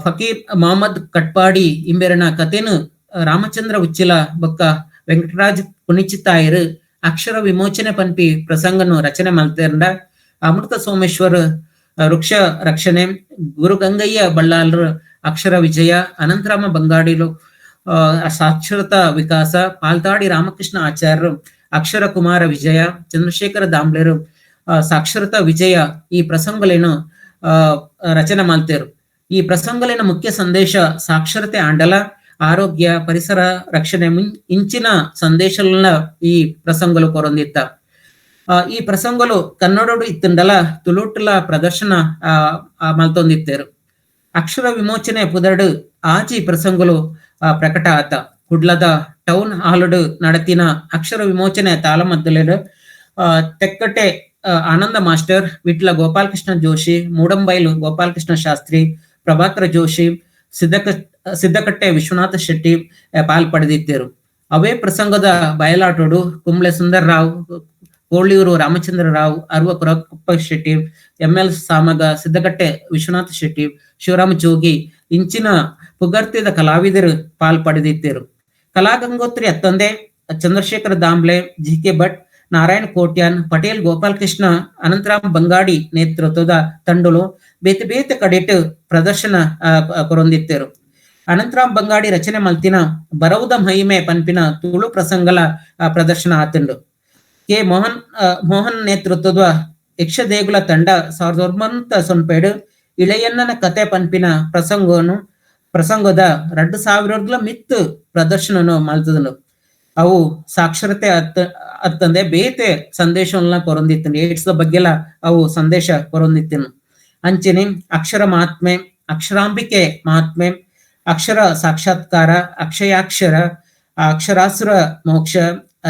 ಫಕೀರ್ ಮೊಹಮ್ಮದ್ ಕಟ್ಪಾಡಿ ಇಂಬೆರನ ಕಥೆನು ರಾಮಚಂದ್ರ ಉಚ್ಚಿಲ ಬೊಕ್ಕ ವೆಂಕಟರಾಜ್ ಪುಣಿಚಿತ್ತಾಯರು ಅಕ್ಷರ ವಿಮೋಚನೆ ಪನ್ಪಿ ಪ್ರಸಂಗನು ರಚನೆ ಮಲ್ತೇರಂಡ. ಅಮೃತ ಸೋಮೇಶ್ವರ ವೃಕ್ಷ ರಕ್ಷಣೆ, ಗುರುಗಂಗಯ್ಯ ಬಳ್ಳಾಲರು ಅಕ್ಷರ ವಿಜಯ, ಅನಂತರಾಮ ಬಂಗಾಡಿಲು ಸಾಕ್ಷರತಾ ವಿಕಾಸ, ಪಾಲ್ತಾಡಿ ರಾಮಕೃಷ್ಣ ಆಚಾರ್ಯರು ಅಕ್ಷರ ಕುಮಾರ ವಿಜಯ, ಚಂದ್ರಶೇಖರ ದಾಂಬ್ಲೆರು ಸಾಕ್ಷರತಾ ವಿಜಯ ಈ ಪ್ರಸಂಗಲೇನು ರಚನೆ ಮಾಡ್ತೇರು. ಈ ಪ್ರಸಂಗಲೇನ ಮುಖ್ಯ ಸಂದೇಶ ಸಾಕ್ಷರತೆ ಆಂಡಲ, ಆರೋಗ್ಯ, ಪರಿಸರ ರಕ್ಷಣೆ ಇಂಚಿನ ಸಂದೇಶಗಳನ್ನ ಈ ಪ್ರಸಂಗಲು ಕೊರೊಂದಿತ್ತ. ಈ ಪ್ರಸಂಗಲು ಕನ್ನಡಡು ಇತ್ತಂಡಲ ತುಳುಟುಲ ಪ್ರದರ್ಶನ ಮಲ್ತೊಂದಿತ್ತೇರು. ಅಕ್ಷರ ವಿಮೋಚನೆ ಪುದರ್ಡು ಆಜಿ ಪ್ರಸಂಗಲು ಪ್ರಕಟ ಆತ. ಕುಡ್ಲದ ಟೌನ್ ಹಾಲುಡು ನಡತಿನ ಅಕ್ಷರ ವಿಮೋಚನೆ ತಾಳಮದ್ದಲೆಡು ತೆಕ್ಕಟೆ ಆನಂದ ಮಾಸ್ಟರ್, ವಿಟ್ಲ ಗೋಪಾಲಕೃಷ್ಣ ಜೋಶಿ, ಮೂಡಂಬೈಲು ಗೋಪಾಲಕೃಷ್ಣ ಶಾಸ್ತ್ರಿ, ಪ್ರಭಾಕರ ಜೋಶಿ, ಸಿದ್ದಕಟ್ಟೆ ವಿಶ್ವನಾಥ ಶೆಟ್ಟಿ ಪಾಲ್ ಪಡೆದಿದ್ದರು. ಅವೇ ಪ್ರಸಂಗದ ಬಯಲಾಟೋಡು ಕುಂಬ್ಳೆ ಸುಂದರ್ ರಾವ್, ಕೋಳಿಯೂರು ರಾಮಚಂದ್ರ ರಾವ್, ಅರ್ವ ಕುರಪ್ಪ ಶೆಟ್ಟಿ, ಎಂ ಎಲ್ ಸಾಮಗ, ಸಿದ್ದಕಟ್ಟೆ ವಿಶ್ವನಾಥ ಶೆಟ್ಟಿ, ಶಿವರಾಮ ಜೋಗಿ ಇಂಚಿನ ಪುಗರ್ತಿದ ಕಲಾವಿದರು ಪಾಲ್ ಪಡೆದಿದ್ದರು. ಕಲಾಗಂಗೋತ್ರಿ ಅತ್ತಂದೆ ಚಂದ್ರಶೇಖರ ದಾಂಬ್ಲೆ, ಜಿ ಕೆ ಭಟ್, ನಾರಾಯಣ್ ಕೋಟ್ಯಾನ್, ಪಟೇಲ್ ಗೋಪಾಲಕೃಷ್ಣ, ಅನಂತರಾಮ್ ಬಂಗಾಡಿ ನೇತೃತ್ವದ ತಂಡಲು ಬೇತೆ ಬೇತೆ ಕಡೆಟ್ ಪ್ರದರ್ಶನ ಕೊರೊಂದಿತ್ತರು. ಅನಂತರಾಮ್ ಬಂಗಾಡಿ ರಚನೆ ಮಲ್ತಿನ ಬರವುದ ಮಹಿಮೆ ಪನ್ಪಿನ ತುಳು ಪ್ರಸಂಗಲ ಪ್ರದರ್ಶನ ಆತಂಡು. ಕೆ ಮೋಹನ್ ಮೋಹನ್ ನೇತೃತ್ವದ ಯಕ್ಷದೇಗುಲ ತಂಡ 1997 ಇಳೆಯಣ್ಣನ ಕತೆ ಪನ್ಪಿನ ಪ್ರಸಂಗವನ್ನು ಪ್ರಸಂಗದ 2000 ಮಿತ್ತು ಪ್ರದರ್ಶನನು ಮಲ್ತದನು. ಅವು ಸಾಕ್ಷರತೆ ಅತ್ತಂದೆ ಬೇತೆ ಸಂದೇಶವನ್ನ ಕೊರೊಂದಿತ್ತನು, ಏಡ್ಸ್ ಬಗ್ಗೆಲ್ಲ ಅವು ಸಂದೇಶ ಕೊರೊಂದಿತ್ತನು. ಅಂಚನೆ ಅಕ್ಷರ ಮಹಾತ್ಮೆ, ಅಕ್ಷರಾಂಬಿಕೆ ಮಹಾತ್ಮೆ, ಅಕ್ಷರ ಸಾಕ್ಷಾತ್ಕಾರ, ಅಕ್ಷಯಾಕ್ಷರ, ಅಕ್ಷರಾಸುರ ಮೋಕ್ಷ,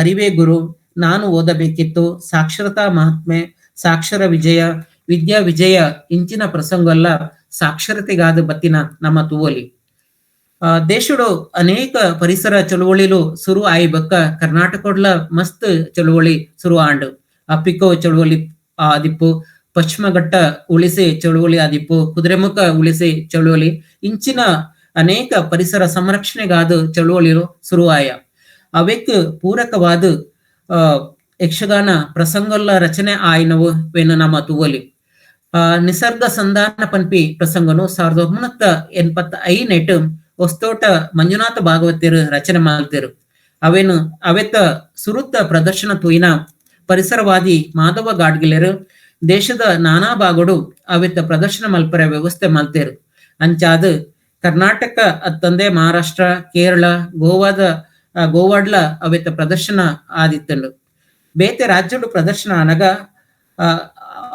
ಅರಿವೇ ಗುರು, ನಾನು ಓದಬೇಕಿತ್ತು, ಸಾಕ್ಷರತಾ ಮಹಾತ್ಮೆ, ಸಾಕ್ಷರ ವಿಜಯ, ವಿದ್ಯಾ ವಿಜಯ ಇಂಚಿನ ಪ್ರಸಂಗಲ್ಲ ಸಾಕ್ಷರತೆಗಾದ ಬತ್ತಿನ ನಮ್ಮ ತೂವಲಿ. ದೇಶಡು ಅನೇಕ ಪರಿಸರ ಚಳುವಳಿಲು ಸುರು ಆಯಿ ಬಕ್ಕ ಕರ್ನಾಟಕಡ್ಲ ಮಸ್ತ್ ಚಳುವಳಿ ಸುರು ಆಂಡು. ಅಪ್ಪಿಕೋ ಚಳುವಳಿ ಆದಿಪ್ಪು, ಪಶ್ಚಿಮ ಘಟ್ಟ ಉಳಿಸಿ ಚಳುವಳಿ ಆದಿಪ್ಪು, ಕುದುರೆಮುಖ ಉಳಿಸಿ ಚಳುವಳಿ ಇಂಚಿನ ಅನೇಕ ಪರಿಸರ ಸಂರಕ್ಷಣೆಗಾದ ಚಳುವಳಿಲು ಸುರುವಾಯ. ಅವೆಕ್ ಪೂರಕವಾದ ಯಕ್ಷಗಾನ ಪ್ರಸಂಗಲ್ಲ ರಚನೆ ಆಯ್ನವು ವೇನು ನಮ್ಮ ತೂವಲಿ. ನಿಸರ್ಗ ಸಂಧಾನ ಪನ್ಪಿ ಪ್ರಸಂಗನು 1985 ಹೊಸ್ತೋಟ ಮಂಜುನಾಥ ಭಾಗವತಿಯರು ರಚನೆ ಮಾಡ್ತಿರು. ಅವೇನು ಅವೆತ್ತ ಸುರುತ್ತ ಪ್ರದರ್ಶನ ತೂಯಿನ ಪರಿಸರವಾದಿ ಮಾಧವ ಗಾಡ್ಗಿಲರು ದೇಶದ ನಾನಾ ಭಾಗಡು ಅವೆತ್ತ ಪ್ರದರ್ಶನ ಮಲ್ಪರ ವ್ಯವಸ್ಥೆ ಮಲ್ತೇರು. ಅಂಚಾದ ಕರ್ನಾಟಕ ಅತ್ತಂದೆ ಮಹಾರಾಷ್ಟ್ರ, ಕೇರಳ, ಗೋವಾಡ್ಲ ಅವೆತ್ತ ಪ್ರದರ್ಶನ ಆದಿತ್ತಂಡು. ಬೇತೆ ರಾಜ್ಯಡು ಪ್ರದರ್ಶನ ಅನಗ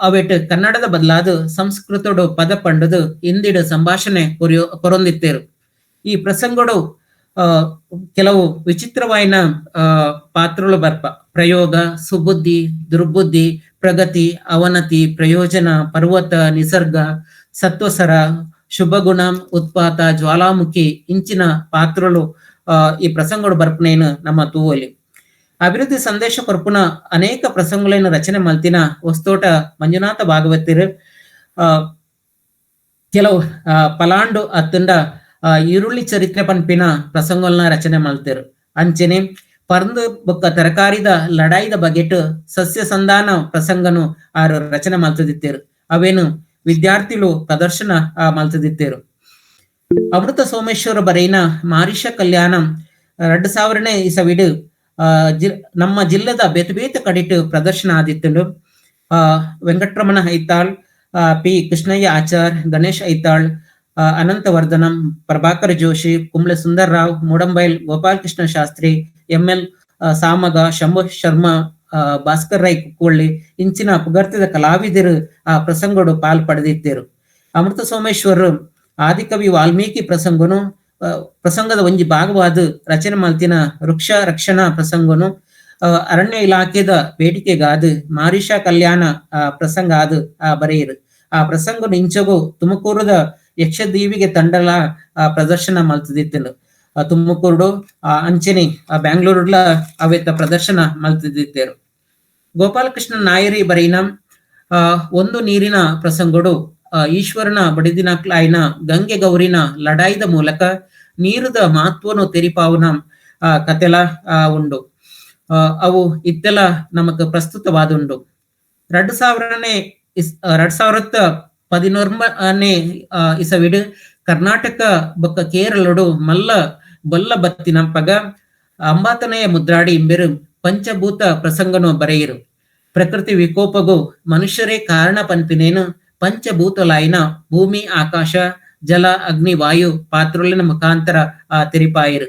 ಅವೆಟ್ ಕನ್ನಡದ ಬದಲಾದ ಸಂಸ್ಕೃತಡು ಪದ ಪಂಡದು ಹಿಂದಿಡು ಸಂಭಾಷಣೆ ಕೊರೊಂದಿತ್ತೇರು. ಈ ಪ್ರಸಂಗಡು ಕೆಲವು ವಿಚಿತ್ರವಾಯಿನ ಪಾತ್ರಗಳು ಬರ್ಪ. ಪ್ರಯೋಗ, ಸುಬುದ್ಧಿ, ದುರ್ಬುದ್ಧಿ, ಪ್ರಗತಿ, ಅವನತಿ, ಪ್ರಯೋಜನ, ಪರ್ವತ, ನಿಸರ್ಗ, ಸತ್ವಸರ, ಶುಭಗುಣ, ಉತ್ಪಾತ, ಜ್ವಾಲಾಮುಖಿ ಇಂಚಿನ ಪಾತ್ರಗಳು ಈ ಪ್ರಸಂಗಗಳು ಬರ್ಪನೇನು ನಮ್ಮ ತೂವಲಿ. ಅಭಿವೃದ್ಧಿ ಸಂದೇಶ ಕೊರ್ಪುನ ಅನೇಕ ಪ್ರಸಂಗಗಳನ್ನು ರಚನೆ ಮಲ್ತಿನ ಹೊಸ್ತೋಟ ಮಂಜುನಾಥ ಭಾಗವತಿರು ಕೆಲವು ಪಲಾಂಡು ಅತ್ತಂಡ ಈರುಳ್ಳಿ ಚರಿತ್ರೆ ಪನ್ಪಿನ ಪ್ರಸಂಗಗಳನ್ನ ರಚನೆ ಮಲ್ತಿರು. ಅಂಚನೆ ಪರ್ಂದು ಬೊಕ್ಕ ತರಕಾರಿದ ಲಡಾಯಿದ ಬಗೆಟ್ ಸಸ್ಯ ಸಂಧಾನ ಪ್ರಸಂಗನು ಆರು ರಚನೆ ಮಲ್ತದಿತ್ತೇರು. ಅವೇನು ವಿದ್ಯಾರ್ಥಿಗಳು ಪ್ರದರ್ಶನ ಮಲ್ತದಿತ್ತೇರು. ಅಮೃತ ಸೋಮೇಶ್ವರ ಬರೆಯಿನ ಮಾರಿಷ ಕಲ್ಯಾಣ 2000ನೇ ಇಸವಿಡು ನಮ್ಮ ಜಿಲ್ಲೆದ ಬೇತೆ ಬೇತೆ ಕಡಿಟು ಪ್ರದರ್ಶನ ಆದಿತ್ತುಂಡು. ವೆಂಕಟರಮಣ ಐತಾಳ್, ಪಿ ಕೃಷ್ಣಯ್ಯ ಆಚಾರ್, ಗಣೇಶ್ ಐತಾಳ್, ಅನಂತವರ್ಧನಂ, ಪ್ರಭಾಕರ್ ಜೋಶಿ, ಕುಂಬ್ಳೆ ಸುಂದರ್ರಾವ್, ಮೂಡಂಬೈಲ್ ಗೋಪಾಲಕೃಷ್ಣ ಶಾಸ್ತ್ರಿ, ಎಂ.ಎಲ್. ಸಾಮಗ, ಶಂಭು ಶರ್ಮಾ, ಭಾಸ್ಕರ್ ರೈ ಕುಕ್ಕುವಳ್ಳಿ ಇಂಚಿನ ಪುಗರ್ತಿದ ಕಲಾವಿದರು ಆ ಪ್ರಸಂಗಡು ಪಾಲ್ ಪಡೆದಿತ್ತೇರು. ಅಮೃತ ಸೋಮೇಶ್ವರರು ಆದಿಕವಿ ವಾಲ್ಮೀಕಿ ಪ್ರಸಂಗನು ಪ್ರಸಂಗದ ಒಂಜಿ ಭಾಗವಾದ ರಚನೆ ಮಲ್ತಿನ ವೃಕ್ಷ ರಕ್ಷಣಾ ಪ್ರಸಂಗನು ಅರಣ್ಯ ಇಲಾಖೆದ ಬೇಡಿಕೆಗಾದ ಮಾರಿಷ ಕಲ್ಯಾಣ ಪ್ರಸಂಗ ಆದ ಬರೆಯಿರು. ಆ ಪ್ರಸಂಗನು ಇಂಚಗು ತುಮಕೂರದ ಯಕ್ಷದೀವಿಗೆ ತಂಡಲ ಪ್ರದರ್ಶನ ಮಲ್ತದಿತ್ತನು. ತುಮಕೂರುಡು ಅಂಚನೆ ಬ್ಯಾಂಗ್ಳೂರುಡ್ಲ ಅವೆತ್ತ ಪ್ರದರ್ಶನ ಮಲ್ತದಿತ್ತೇರು. ಗೋಪಾಲಕೃಷ್ಣ ನಾಯರಿ ಬರೆಯಿನ ಒಂದು ನೀರಿನ ಪ್ರಸಂಗಡು ಈಶ್ವರನ ಬಡಿದಿನಕ್ಲಾಯಿನ ಗಂಗೆ ಗೌರಿನ ಲಡಾಯಿದ ಮೂಲಕ ನೀರುದ ಮಹತ್ವನು ತೆರಿಪಾವುನ ಕತೆಲ ಉಂಡು. ಅವು ಇತ್ತೆಲ ನಮಕ್ ಪ್ರಸ್ತುತವಾದುಂಡು. 2011ನೇ ಇಸವಿಡು ಕರ್ನಾಟಕ ಬೊಕ್ಕ ಕೇರಳಡು ಮಲ್ಲ ಬೊಲ್ಲ ಬತ್ತಿನ ಪಗ ಅಂಬಾತನೆಯ ಮುದ್ರಾಡಿ ಇಂಬೆರು ಪಂಚಭೂತ ಪ್ರಸಂಗನು ಬರೆಯಿರು. ಪ್ರಕೃತಿ ವಿಕೋಪಗೂ ಮನುಷ್ಯರೇ ಕಾರಣ ಪನ್ಪಿನೇನು ಪಂಚಭೂತಲಾಯಿನ ಭೂಮಿ, ಆಕಾಶ, ಜಲ, ಅಗ್ನಿ, ವಾಯು ಪಾತ್ರುಲಿನ ಮುಖಾಂತರ ತೆರಿಪಾಯಿರು.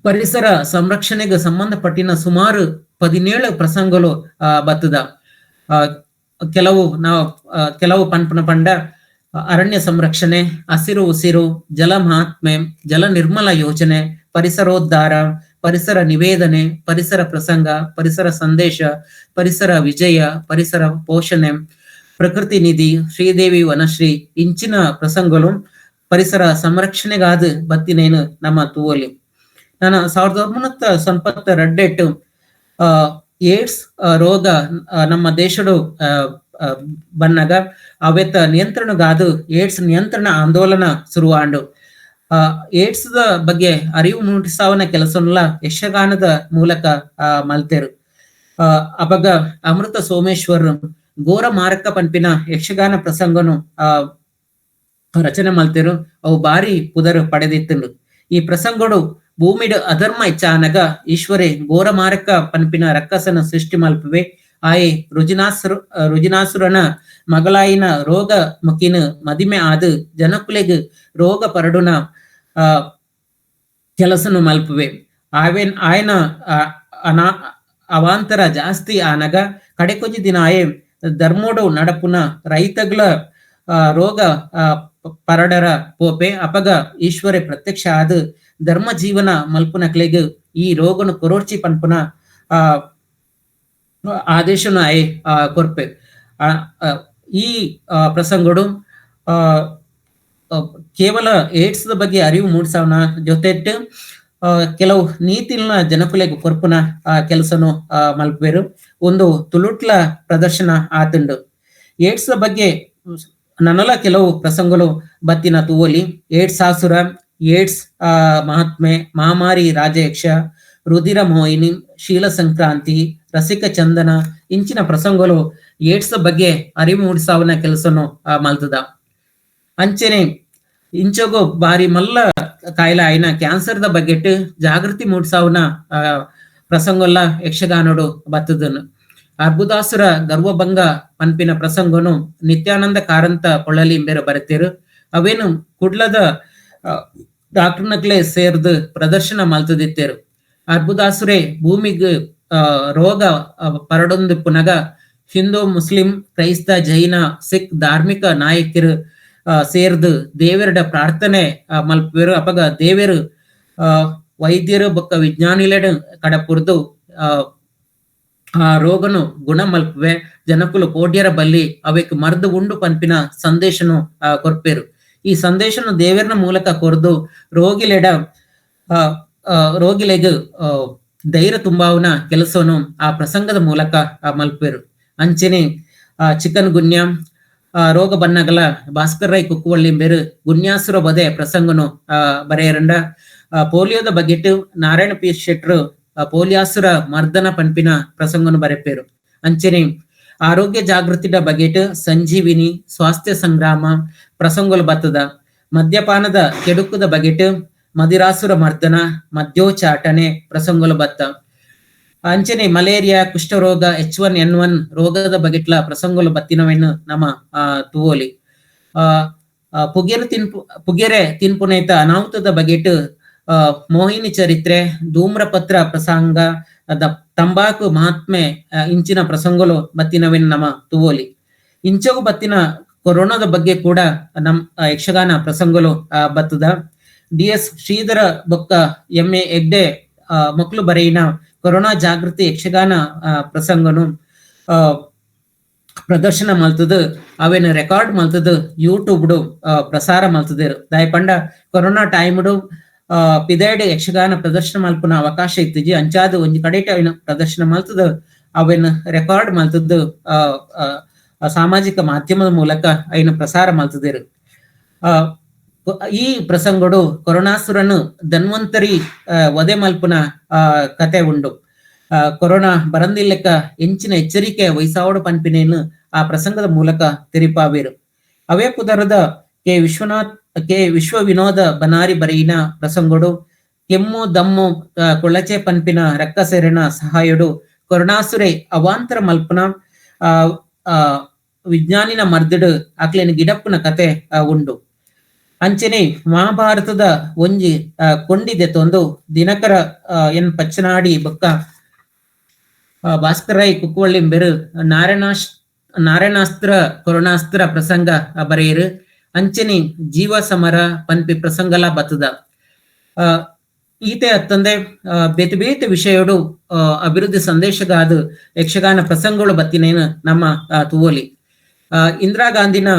ಪರಿಸರ ಸಂರಕ್ಷಣೆಗೆ ಸಂಬಂಧಪಟ್ಟಿನ ಸುಮಾರು 17 ಪ್ರಸಂಗಗಳು ಬತ್ತದ. ಕೆಲವು ನಾವು ಕೆಲವು ಪನ್ಪನ ಪಂಡ ಅರಣ್ಯ ಸಂರಕ್ಷಣೆ, ಹಸಿರು ಉಸಿರು, ಜಲ ಮಹಾತ್ಮೆ, ಜಲ ನಿರ್ಮಲ ಯೋಜನೆ, ಪರಿಸರೋದ್ಧಾರ, ಪರಿಸರ ನಿವೇದನೆ, ಪರಿಸರ ಪ್ರಸಂಗ, ಪರಿಸರ ಸಂದೇಶ, ಪರಿಸರ ವಿಜಯ, ಪರಿಸರ ಪೋಷಣೆ, ಪ್ರಕೃತಿ ನಿಧಿ, ಶ್ರೀದೇವಿ ವನಶ್ರೀ ಇಂಚಿನ ಪ್ರಸಂಗಗಳು ಪರಿಸರ ಸಂರಕ್ಷಣೆಗಾದ ಬತ್ತಿನೇನು ನಮ್ಮ ತೂವಲಿ. ನಾನು 1992 ಏಡ್ಸ್ ರೋಗ ನಮ್ಮ ದೇಶಡು ಬನ್ನಗ ಅವೆತ್ತ ನಿಯಂತ್ರಣಗಾದು ಏಡ್ಸ್ ನಿಯಂತ್ರಣ ಆಂದೋಲನ ಶುರುವಾಂಡು. ಏಡ್ಸ್ ಬಗ್ಗೆ ಅರಿವು ಮೂಡಿಸಾವನ ಕೆಲಸನ್ಲ ಯಕ್ಷಗಾನದ ಮೂಲಕ ಮಲ್ತೇರು. ಅಪಗ ಅಮೃತ ಸೋಮೇಶ್ವರ್ ಘೋರ ಮಾರಕ ಪನ್ಪಿನ ಯಕ್ಷಗಾನ ಪ್ರಸಂಗನು ರಚನೆ ಮಲ್ತೇರು. ಅವು ಬಾರಿ ಪುದರ್ ಪಡೆದಿತ್ತಂಡು. ಈ ಪ್ರಸಂಗಡು ಭೂಮಿಡು ಅಧರ್ಮ ಇಚ್ಛಾನಗ ಈಶ್ವರೇ ಘೋರ ಮಾರಕ ಪನ್ಪಿನ ರಕ್ಕಸನ ಸೃಷ್ಟಿ ಮಲ್ಪುವೆ. ಆಯೆ ರುಜಿನಾಸುರನ ಮಗಳಾಯಿನ ರೋಗ ಮುಖಿನ ಮದಿಮೆ ಆದ್ ಜನಕುಲೆಗ್ ರೋಗ ಪರಡುನ ಕೆಲಸನು ಮಲ್ಪುವೆ. ಆಯನ ಅವಾಂತರ ಜಾಸ್ತಿ ಆನಗ ಕಡೆಕೊಂಜಿ ದಿನ ಆಯೆ ಧರ್ಮೋಡು ನಡಪುನ ರೈತಗಳ ರೋಗ ಪರಡರ ಪೋಪೆ. ಅಪಗ ಈಶ್ವರೆ ಪ್ರತ್ಯಕ್ಷ ಆದ್ ಧರ್ಮ ಜೀವನ ಮಲ್ಪುನಕ್ಲೆಗ್ ಈ ರೋಗನು ಕೊರೋರ್ಚಿ ಪನ್ಪುನ ಆದೇಶನು ಆಯೆ ಕೊರ್ಪೆ. ಈ ಪ್ರಸಂಗಡು ಕೇವಲ ಏಡ್ಸ್ ಬಗ್ಗೆ ಅರಿವು ಮೂಡಿಸವನ ಜೊತೆಟ್ಟು ಕೆಲವು ನೀತಿನ ಜನಕುಲೆಗ್ ಕೊರ್ಪುನ ಕೆಲಸನು ಮಲ್ಪುವೆರು. ಒಂದು ತುಳುಟ್ಲ ಪ್ರದರ್ಶನ ಆತುಂಡು. ಏಡ್ಸ್ ಬಗ್ಗೆ ನನಲ ಕೆಲವು ಪ್ರಸಂಗಗಳು ಬತ್ತಿನ ತೂವೊಲಿ. ಏಡ್ಸ್ ಆಸುರ, ಏಡ್ಸ್ ಮಹಾತ್ಮೆ, ಮಹಾಮಾರಿ ರಾಜಯಕ್ಷ, ರುಧಿರ ಮೋಹಿನಿ, ಶೀಲ ಸಂಕ್ರಾಂತಿ, ರಸಿಕ ಚಂದನ ಇಂಚಿನ ಪ್ರಸಂಗಗಳು ಏಡ್ಸ್ ಬಗ್ಗೆ ಅರಿವು ಮೂಡಿಸಾವನ ಕೆಲಸನು ಮಲ್ತದ. ಅಂಚನೆ ಇಂಚಗು ಬಾರಿ ಮಲ್ಲ ಕಾಯಿಲೆ ಆಯ್ನ ಕ್ಯಾನ್ಸರ್ the ಬಗ್ಗೆಟ್ ಜಾಗೃತಿ ಮೂಡಿಸಾವನ ಪ್ರಸಂಗೊಲ್ಲ ಯಕ್ಷಗಾನೋಡು ಬತ್ತದನು. ಅರ್ಬುದಾಸುರ ಗರ್ವಭಂಗ ಪನ್ಪಿನ ಪ್ರಸಂಗನು ನಿತ್ಯಾನಂದ ಕಾರಂತ ಪೊಳಲಿ ಇಂಬೇರು ಬರೆತೇರು. ಅವೇನು ಕುಡ್ಲದ ಡಾಕ್ಟರ್ನಕ್ಲೆ ಸೇರ್ದು ಪ್ರದರ್ಶನ ಮಲ್ತದಿತ್ತೇರು. ಅರ್ಬುದಾಸುರೆ ಭೂಮಿಗ್ ರೋಗ ಪರಡೊಂದು ಪುನಗ ಹಿಂದೂ, ಮುಸ್ಲಿಂ, ಕ್ರೈಸ್ತ, ಜೈನ, ಸಿಖ್ ಧಾರ್ಮಿಕ ನಾಯಕರು ಸೇರ್ದು ದೇವರಡ ಪ್ರಾರ್ಥನೆ ಮಲ್ಪುವೆರು. ಅಪಗ ದೇವರು ವೈದ್ಯರು ಬೊಕ್ಕ ವಿಜ್ಞಾನಿಲೆಡ ಕಡಪುರ್ದು ಆ ರೋಗನು ಗುಣ ಮಲ್ಪುವೆ, ಜನಕುಲು ಕೋಡ್ಯರ ಬಲ್ಲಿ ಅವೆಕ್ ಮರ್ದು ಉಂಡು ಪನ್ಪಿನ ಸಂದೇಶನು ಕೊರ್ಪೇರು. ಈ ಸಂದೇಶನು ದೇವರನ ಮೂಲಕ ಕೊರ್ದು ರೋಗಿಲೆಡ ರೋಗಿಲೆಗ್ ಧೈರ್ಯ ತುಂಬಾವನ ಕೆಲಸವನ್ನು ಆ ಪ್ರಸಂಗದ ಮೂಲಕ ಮಲ್ಪೇರು. ಅಂಚನೆ ಚಿಕನ್ ಗುನ್ಯಾ ರೋಗ ಬನ್ನಗಲ ಭಾಸ್ಕರ್ ರೈ ಕುಕ್ಕುವಳ್ಳಿ ಬೇರು ಗುನ್ಯಾಸುರ ಬದೆ ಪ್ರಸಂಗನು ಬರೆಯರಂಡ. ಪೋಲಿಯೋದ ಬಗ್ಗೆಟ್ಟು ನಾರಾಯಣ ಪಿ ಶೆಟ್ರು ಪೋಲಿಯಾಸುರ ಮರ್ದನ ಪನ್ಪಿನ ಪ್ರಸಂಗನು ಬರೆಪೇರು. ಅಂಚನೆ ಆರೋಗ್ಯ ಜಾಗೃತಿದ ಬಗೆಟ್ ಸಂಜೀವಿನಿ, ಸ್ವಾಸ್ಥ್ಯ ಸಂಗ್ರಾಮ ಪ್ರಸಂಗಲು ಬತ್ತದ. ಮದ್ಯಪಾನದ ಕೆಡುಕುದ ಬಗೆಟ್ ಮದಿರಾಸುರ ಮರ್ದನ, ಮದ್ಯೋಚಾಟನೆ ಪ್ರಸಂಗಲು ಬತ್ತ. ಅಂಚನೆ ಮಲೇರಿಯಾ, ಕುಷ್ಠರೋಗ, H1N1 ರೋಗದ ಬಗೆಟ್ಲ ಪ್ರಸಂಗಲು ಬತ್ತಿನವೆನ್ನು ನಮ ತೂವೊಲಿ. ಪುಗೆರೆ ತಿನ್ಪುನೇತ ಅನಾಹುತದ ಬಗೆಟ್ ಮೋಹಿನಿ ಚರಿತ್ರೆ, ಧೂಮ್ರಪತ್ರ ಪ್ರಸಂಗ, ತಂಬಾಕು ಮಹಾತ್ಮೆ ಇಂಚಿನ ಪ್ರಸಂಗಲು ಬತ್ತಿನವೆನ್ನು ನಮ ತೂವೊಲಿ. ಇಂಚಗು ಬತ್ತಿನ ಕೊರೋನಾದ ಬಗ್ಗೆ ಕೂಡ ನಮ್ ಯಕ್ಷಗಾನ ಪ್ರಸಂಗಲು ಬತ್ತದ. ಡಿ.ಎಸ್. ಶ್ರೀಧರ ಬೊಕ್ಕ ಎಂ.ಎ. ಹೆಗ್ಡೆ ಮಕ್ಕಳು ಬರೆಯಿನ ಕೊರೋನಾ ಜಾಗೃತಿ ಯಕ್ಷಗಾನ ಪ್ರಸಂಗನು ಪ್ರದರ್ಶನ ಮಲ್ತದು, ಅವೇನು ರೆಕಾರ್ಡ್ ಮಲ್ತದು ಯೂಟ್ಯೂಬ್ ಪ್ರಸಾರ ಮಲ್ತದೇರು. ದಾಯಪಂಡ ಕೊರೋನಾ ಟೈಮ್ಡು ಪಿದೇಡ್ ಯಕ್ಷಗಾನ ಪ್ರದರ್ಶನ ಮಲ್ಪುನ ಅವಕಾಶ ಇತ್ತಿಜಿ. ಅಂಚಾದ ಒಂಜಿ ಕಡೆಟ ಅವೇನು ಪ್ರದರ್ಶನ ಮಲ್ತದು ಅವೇನು ರೆಕಾರ್ಡ್ ಮಲ್ತದ್ದು ಸಾಮಾಜಿಕ ಮಾಧ್ಯಮದ ಮೂಲಕ ಅಯ್ನ ಪ್ರಸಾರ ಮಲ್ತದೇರು. ಈ ಪ್ರಸಂಗಡು ಕೊರೋನಾಸುರನು ಧನ್ವಂತರಿ ವಧೆ ಮಲ್ಪುನ ಕತೆ ಉಂಡು. ಕೊರೋನಾ ಬರಂದಿಲ್ಲಕ್ಕ ಎಂಚಿನ ಎಚ್ಚರಿಕೆ ವಹಿಸಾವಡು ಪನ್ಪಿನೇನು ಆ ಪ್ರಸಂಗದ ಮೂಲಕ ತೆರಿಪಾವೇರು. ಅವೇ ಪುದರದ ಕೆ ವಿಶ್ವನಾಥ್ ಕೆ ವಿಶ್ವ ವಿನೋದ ಬನಾರಿ ಬರೆಯಿನ ಪ್ರಸಂಗಡು ಕೆಮ್ಮು ದಮ್ಮು ಕೊಳಚೆ ಪನ್ಪಿನ ರಕ್ಕಸೆರೆನ ಸಹಾಯಡು ಕೊರೋನಾಸುರೆ ಅವಾಂತರ ಮಲ್ಪುನ ಆ ವಿಜ್ಞಾನಿನ ಮರ್ದಡು ಅಕ್ಲೇನ ಗಿಡಪ್ಪನ ಕತೆ ಉಂಡು. ಅಂಚನೆ ಮಹಾಭಾರತದ ಒಂಜಿ ಕೊಂಡಿದೆ ತೊಂದು ದಿನಕರ ಎನ್ ಪಚ್ಚನಾಡಿ ಬೊಕ್ಕ ಭಾಸ್ಕರ ರೈ ಕುಕ್ಕುವಳ್ಳಿ ಬೆರು ನಾರಾಯಣಾಸ್ತ್ರ ಕೊರೋನಾಸ್ತ್ರ ಪ್ರಸಂಗ ಬರೆಯರು. ಅಂಚನೆ ಜೀವ ಸಮರ ಪನ್ಪಿ ಪ್ರಸಂಗಲ ಬತ್ತದ. ಈತೆ ಅತ್ತಂದೆ ಬೇತೆ ಬೇತೆ ವಿಷಯಡು ಅಭಿವೃದ್ಧಿ ಸಂದೇಶಗಾದ ಯಕ್ಷಗಾನ ಪ್ರಸಂಗಗಳು ಬತ್ತಿನೇನು ನಮ್ಮ ತೂವೊಲಿ. ಇಂದಿರಾ ಗಾಂಧಿನ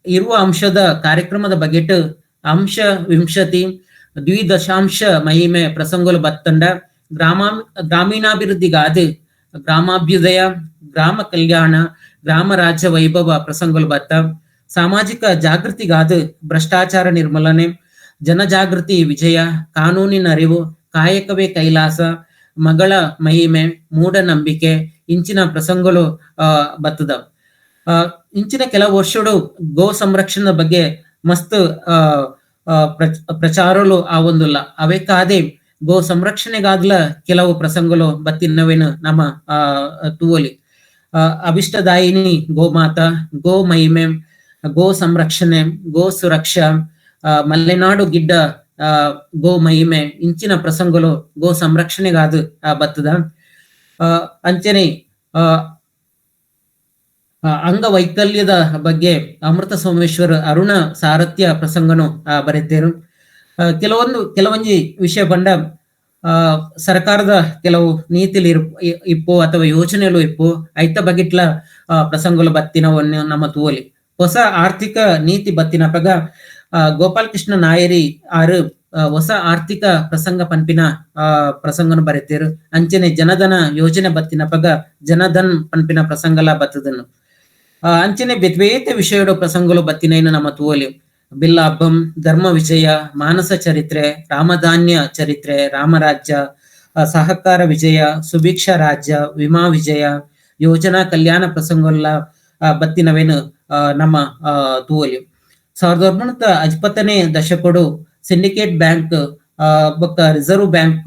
ಇರುವ ಅಂಶದ ಕಾರ್ಯಕ್ರಮದ ಬಗೆಟ್ ಅಂಶ ವಿಂಶತಿ ದ್ವಿದಶಾಂಶ ಮಹಿಮೆ ಪ್ರಸಂಗಗಳು ಬತ್ತಂಡ. ಗ್ರಾಮೀಣಾಭಿವೃದ್ಧಿಗಾದ ಗ್ರಾಮಾಭ್ಯುದಯ, ಗ್ರಾಮ ಕಲ್ಯಾಣ, ಗ್ರಾಮ ರಾಜ್ಯ ವೈಭವ ಪ್ರಸಂಗಗಳು ಬತ್ತ. ಸಾಮಾಜಿಕ ಜಾಗೃತಿಗಾದ ಭ್ರಷ್ಟಾಚಾರ ನಿರ್ಮೂಲನೆ, ಜನಜಾಗೃತಿ ವಿಜಯ, ಕಾನೂನಿನ ಅರಿವು, ಕಾಯಕವೇ ಕೈಲಾಸ, ಮಗಳ ಮಹಿಮೆ, ಮೂಢನಂಬಿಕೆ ಇಂಚಿನ ಪ್ರಸಂಗಗಳು ಬತ್ತದ. ಇಂಚಿನ ಕೆಲವು ವರ್ಷಗಳು ಗೋ ಸಂರಕ್ಷಣೆ ಬಗ್ಗೆ ಮಸ್ತ್ ಪ್ರಚಾರಗಳು ಆವೊಂದುಲ್ಲ. ಅವೆಕ್ಕಾದೆ ಗೋ ಸಂರಕ್ಷಣೆಗಾದ್ಲ ಕೆಲವು ಪ್ರಸಂಗಗಳು ಬತ್ತಿನವೇನು ನಮ್ಮ ತೂವೊಲಿ. ಅಭಿಷ್ಟದಾಯಿನಿ ಗೋಮಾತಾ, ಗೋ ಮಹಿಮೆ, ಗೋ ಸಂರಕ್ಷಣೆ, ಗೋ ಸುರಕ್ಷಾ, ಮಲೆನಾಡು ಗಿಡ್ಡ ಗೋ ಮಹಿಮೆ ಇಂಚಿನ ಪ್ರಸಂಗಲು ಗೋ ಸಂರಕ್ಷಣೆಗಾದ ಬತ್ತದ. ಅಂಚನೆ ಅಂಗವೈಕಲ್ಯದ ಬಗ್ಗೆ ಅಮೃತ ಸೋಮೇಶ್ವರ ಅರುಣ ಸಾರಥ್ಯ ಪ್ರಸಂಗನು ಬರೆತೇರು. ಕೆಲವೊಂಜಿ ವಿಷಯ ಪಂಡ ಸರ್ಕಾರದ ಕೆಲವು ನೀತಿಲಿ ಇಪ್ಪು ಅಥವಾ ಯೋಜನೆಗಳು ಇಪ್ಪು ಐತ ಬಗಿಟ್ಲ ಪ್ರಸಂಗಲು ಬತ್ತಿನವನ್ನು ನಮ್ಮ ತೂವಲಿ. ಹೊಸ ಆರ್ಥಿಕ ನೀತಿ ಬತ್ತಿನಪಗ ಗೋಪಾಲಕೃಷ್ಣ ನಾಯರಿ ಆರು ಹೊಸ ಆರ್ಥಿಕ ಪ್ರಸಂಗ ಪನ್ಪಿನ ಪ್ರಸಂಗನು ಬರೆತೇರು. ಅಂಚನೆ ಜನಧನ ಯೋಜನೆ ಬತ್ತಿನಪಗ ಜನಧನ್ ಪನ್ಪಿನ ಪ್ರಸಂಗಲ ಬತ್ತದನ್ನು. ಅಂಚನೆ ಬೇತೆ ವಿಷಯಡು ಪ್ರಸಂಗಲು ಬತ್ತಿನೈನು ನಮ್ಮ ತೂವಲಿ. ಬಿಲ್ಲಾಬ್ಬಂ, ಧರ್ಮ ವಿಜಯ, ಮಾನಸ ಚರಿತ್ರೆ, ರಾಮಧಾನ್ಯ ಚರಿತ್ರೆ, ರಾಮರಾಜ್ಯ, ಸಹಕಾರ ವಿಜಯ, ಸುಭಿಕ್ಷಾ ರಾಜ್ಯ, ವಿಮಾ ವಿಜಯ, ಯೋಜನಾ ಕಲ್ಯಾಣ ಪ್ರಸಂಗಲ್ಲ ಬತ್ತಿನವೇನು ನಮ್ಮ ತೂವಲಿ. 1950ನೇ ದಶಕಡು ಸಿಂಡಿಕೇಟ್ ಬ್ಯಾಂಕ್ ಬೊಕ್ಕ reserve bank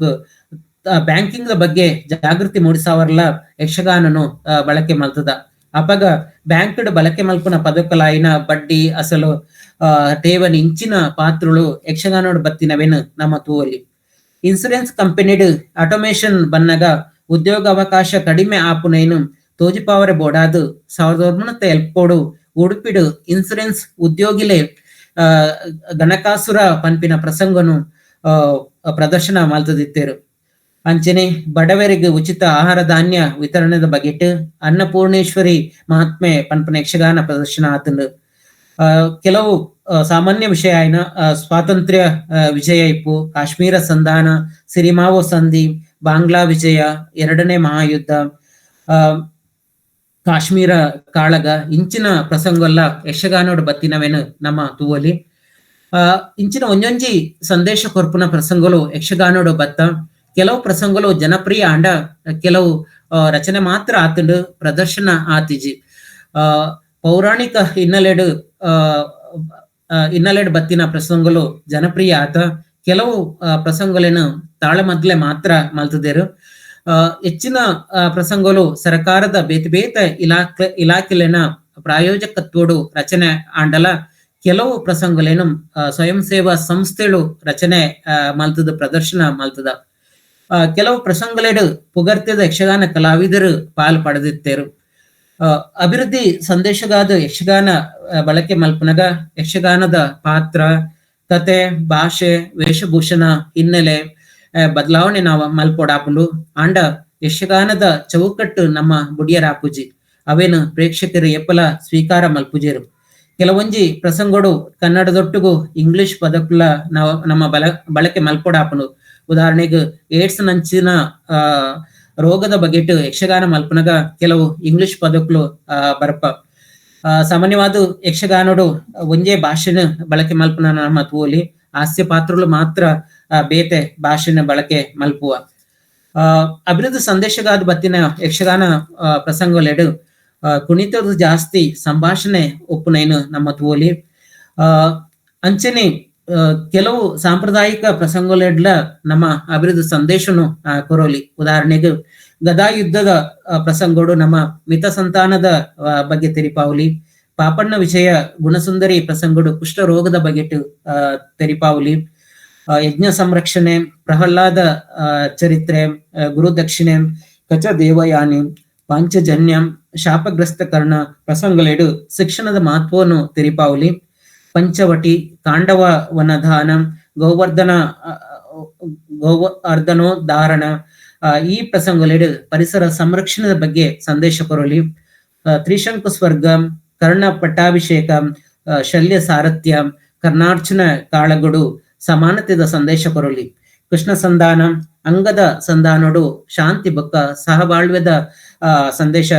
banking ಬಗ್ಗೆ ಜಾಗೃತಿ ಮೂಡಿಸಾವರ್ಲ ಯಕ್ಷಗಾನನು ಬಳಕೆ ಮಲ್ತದ. ಅಪಗ ಬ್ಯಾಂಕ್ ಬಳಕೆ ಮಲ್ಪುನ ಪದಕಲಾಯಿನ ಬಡ್ಡಿ ಅಸಲು ಠೇವಣಿ ಇಂಚಿನ ಪಾತ್ರಗಳು ಯಕ್ಷಗಾನೋಡು ಬತ್ತಿನವೇನು ನಮ್ಮ ತೂವಲಿ. ಇನ್ಸೂರೆನ್ಸ್ ಕಂಪನಿಡ್ ಆಟೋಮೇಷನ್ ಬನ್ನಗ ಉದ್ಯೋಗಾವಕಾಶ ಕಡಿಮೆ ಆಪುನೈನು ತೋಜಿಪಾವರೆ ಬೋಡಾದು 1970 ಉಡುಪಿಡು ಇನ್ಸೂರೆನ್ಸ್ ಉದ್ಯೋಗಿಲೆ ಗಣಕಾಸುರ ಪನ್ಪಿನ ಪ್ರಸಂಗನು ಪ್ರದರ್ಶನ ಮಲ್ತದಿತ್ತೇರು. ಅಂಚನೆ ಬಡವರಿಗೆ ಉಚಿತ ಆಹಾರ ಧಾನ್ಯ ವಿತರಣೆದ ಬಗೆಟ್ ಅನ್ನಪೂರ್ಣೇಶ್ವರಿ ಮಹಾತ್ಮೆ ಪನ್ಪನ ಯಕ್ಷಗಾನ ಪ್ರದರ್ಶನ ಆತಂಡು. ಕೆಲವು ಸಾಮಾನ್ಯ ವಿಷಯ ಆಯ್ನ ಸ್ವಾತಂತ್ರ್ಯ ವಿಜಯ ಇಪ್ಪು, ಕಾಶ್ಮೀರ ಸಂಧಾನ, ಸಿರಿಮಾವೋ ಸಂಧಿ, ಬಾಂಗ್ಲಾ ವಿಜಯ, ಎರಡನೇ ಮಹಾಯುದ್ಧ, ಕಾಶ್ಮೀರ ಕಾಳಗ ಇಂಚಿನ ಪ್ರಸಂಗಲ್ಲ ಯಕ್ಷಗಾನೋಡು ಬತ್ತಿನವೇನು ನಮ್ಮ ತೂವಲಿ. ಇಂಚಿನ ಒಂಜೊಂಜಿ ಸಂದೇಶ ಕೊರ್ಪುನ ಪ್ರಸಂಗಲು ಯಕ್ಷಗಾನೋಡು ಬತ್ತ. ಕೆಲವು ಪ್ರಸಂಗಲು ಜನಪ್ರಿಯ ಆಂಡ ಕೆಲವು ರಚನೆ ಮಾತ್ರ ಆತಂಡು ಪ್ರದರ್ಶನ ಆತಿಜಿ. ಪೌರಾಣಿಕ ಹಿನ್ನೆಲೆಡು ಹಿನ್ನೆಲೆಡು ಬತ್ತಿನ ಪ್ರಸಂಗಲು ಜನಪ್ರಿಯ ಆತ. ಕೆಲವು ಪ್ರಸಂಗಲೇನು ತಾಳಮದ್ಲೆ ಮಾತ್ರ ಮಲ್ತದೇರು. ಹೆಚ್ಚಿನ ಪ್ರಸಂಗಲು ಸರ್ಕಾರದ ಬೇತೆ ಬೇತೆ ಇಲಾಖೆಲೆನ ಪ್ರಾಯೋಜಕತ್ವಡು ರಚನೆ ಆಂಡಲ. ಕೆಲವು ಪ್ರಸಂಗಲೇನು ಸ್ವಯಂ ಸೇವಾ ಸಂಸ್ಥೆಗಳು ರಚನೆ ಮಲ್ತದ ಪ್ರದರ್ಶನ ಮಲ್ತದ. ಕೆಲವು ಪ್ರಸಂಗಲೇಡು ಪುಗರ್ತೆದ ಯಕ್ಷಗಾನ ಕಲಾವಿದರು ಪಾಲ್ ಪಡೆದಿತ್ತೇರು. ಅಭಿವೃದ್ಧಿ ಸಂದೇಶಗಾದ ಯಕ್ಷಗಾನ ಬಳಕೆ ಮಲ್ಪನಗ ಯಕ್ಷಗಾನದ ಪಾತ್ರ, ಕತೆ, ಭಾಷೆ, ವೇಷಭೂಷಣ, ಹಿನ್ನೆಲೆ ಬದಲಾವಣೆ ನಾವು ಮಲ್ಪೊಡಾಪುಂಡು. ಆಂಡ ಯಕ್ಷಗಾನದ ಚೌಕಟ್ಟು ನಮ್ಮ ಬುಡಿಯರಾಪುಜಿ, ಅವೇನು ಪ್ರೇಕ್ಷಕರು ಎಪ್ಪಲ ಸ್ವೀಕಾರ ಮಲ್ಪುಜೇರು. ಕೆಲವೊಂಜಿ ಪ್ರಸಂಗಡು ಕನ್ನಡದೊಟ್ಟಿಗೂ ಇಂಗ್ಲಿಷ್ ಪದಕುಲ ನಾವು ನಮ್ಮ ಬಳಕೆ ಮಲ್ಪೊಡಾಪುಂಡು. ಉದಾಹರಣೆಗೆ ಏಡ್ಸ್ ನಂಚಿನ ರೋಗದ ಬಗೆಟ್ ಯಕ್ಷಗಾನ ಮಲ್ಪನಗ ಕೆಲವು ಇಂಗ್ಲಿಷ್ ಪದಕುಲು ಬರ್ಪ. ಸಾಮಾನ್ಯವಾದ ಯಕ್ಷಗಾನೋಡು ಒಂಜೇ ಭಾಷೆನ ಬಳಕೆ ಮಲ್ಪನ ನಮ್ಮ ತೂವಲಿ. ಹಾಸ್ಯ ಪಾತ್ರಗಳು ಮಾತ್ರ ಬೇತೆ ಭಾಷೆನ ಬಳಕೆ ಮಲ್ಪುವ. ಅಭಿವೃದ್ಧಿ ಸಂದೇಶಗಾದ ಬತ್ತಿನ ಯಕ್ಷಗಾನ ಪ್ರಸಂಗಲೆಡು ಕುಣಿತದ ಜಾಸ್ತಿ ಸಂಭಾಷಣೆ ಒಪ್ಪುನೈನು ನಮ್ಮ ತೂವಲಿ. ಅಂಚನೆ ಕೆಲವು ಸಾಂಪ್ರದಾಯಿಕ ಪ್ರಸಂಗಲೆಡ್ಲ ನಮ್ಮ ಅಭಿವೃದ್ಧಿ ಸಂದೇಶನು ಕೊರೋಲಿ. ಉದಾಹರಣೆಗೆ ಗದಾ ಯುದ್ಧದ ಪ್ರಸಂಗಡು ನಮ್ಮ ಮಿತ ಸಂತಾನದ ಬಗ್ಗೆ ತೆರಿಪಾವಲಿ. ಪಾಪಣ್ಣ ವಿಜಯ ಗುಣಸುಂದರಿ ಪ್ರಸಂಗಡು ಕುಷ್ಠ ರೋಗದ ಬಗೆಟ್ ತೆರಿಪಾವಲಿ. ಯಜ್ಞ ಸಂರಕ್ಷಣೆ, ಪ್ರಹ್ಲಾದ ಚರಿತ್ರೆ, ಗುರುದಕ್ಷಿಣೆ, ಕಚ ದೇವಯಾನಿ, ಪಾಂಚಜನ್ಯಂ, ಶಾಪಗ್ರಸ್ತ ಕರ್ಣ ಪ್ರಸಂಗಲೆಡು ಶಿಕ್ಷಣದ ಮಹತ್ವವನ್ನು ತೆರಿಪಾವಲಿ. ಪಂಚವಟಿ, ಕಾಂಡವ ವನಧಾನ, ಗೋವರ್ಧನ ಗೋವರ್ಧನೋದ್ಧಾರಣ ಈ ಪ್ರಸಂಗಲೆಡು ಪರಿಸರ ಸಂರಕ್ಷಣೆಯ ಬಗ್ಗೆ ಸಂದೇಶ ಕೊರಲಿ. ತ್ರಿಶಂಕು ಸ್ವರ್ಗ, ಕರ್ಣ ಪಟ್ಟಾಭಿಷೇಕ, ಶಲ್ಯ ಸಾರಥ್ಯ, ಕರ್ಣಾರ್ಜುನ ಕಾಳಗಡು ಸಮಾನತೆದ ಸಂದೇಶ ಕೊರಲಿ. ಕೃಷ್ಣ ಸಂಧಾನ, ಅಂಗದ ಸಂಧಾನೋಡು ಶಾಂತಿ ಬೊಕ್ಕ ಸಹಬಾಳ್ವೆದ ಸಂದೇಶ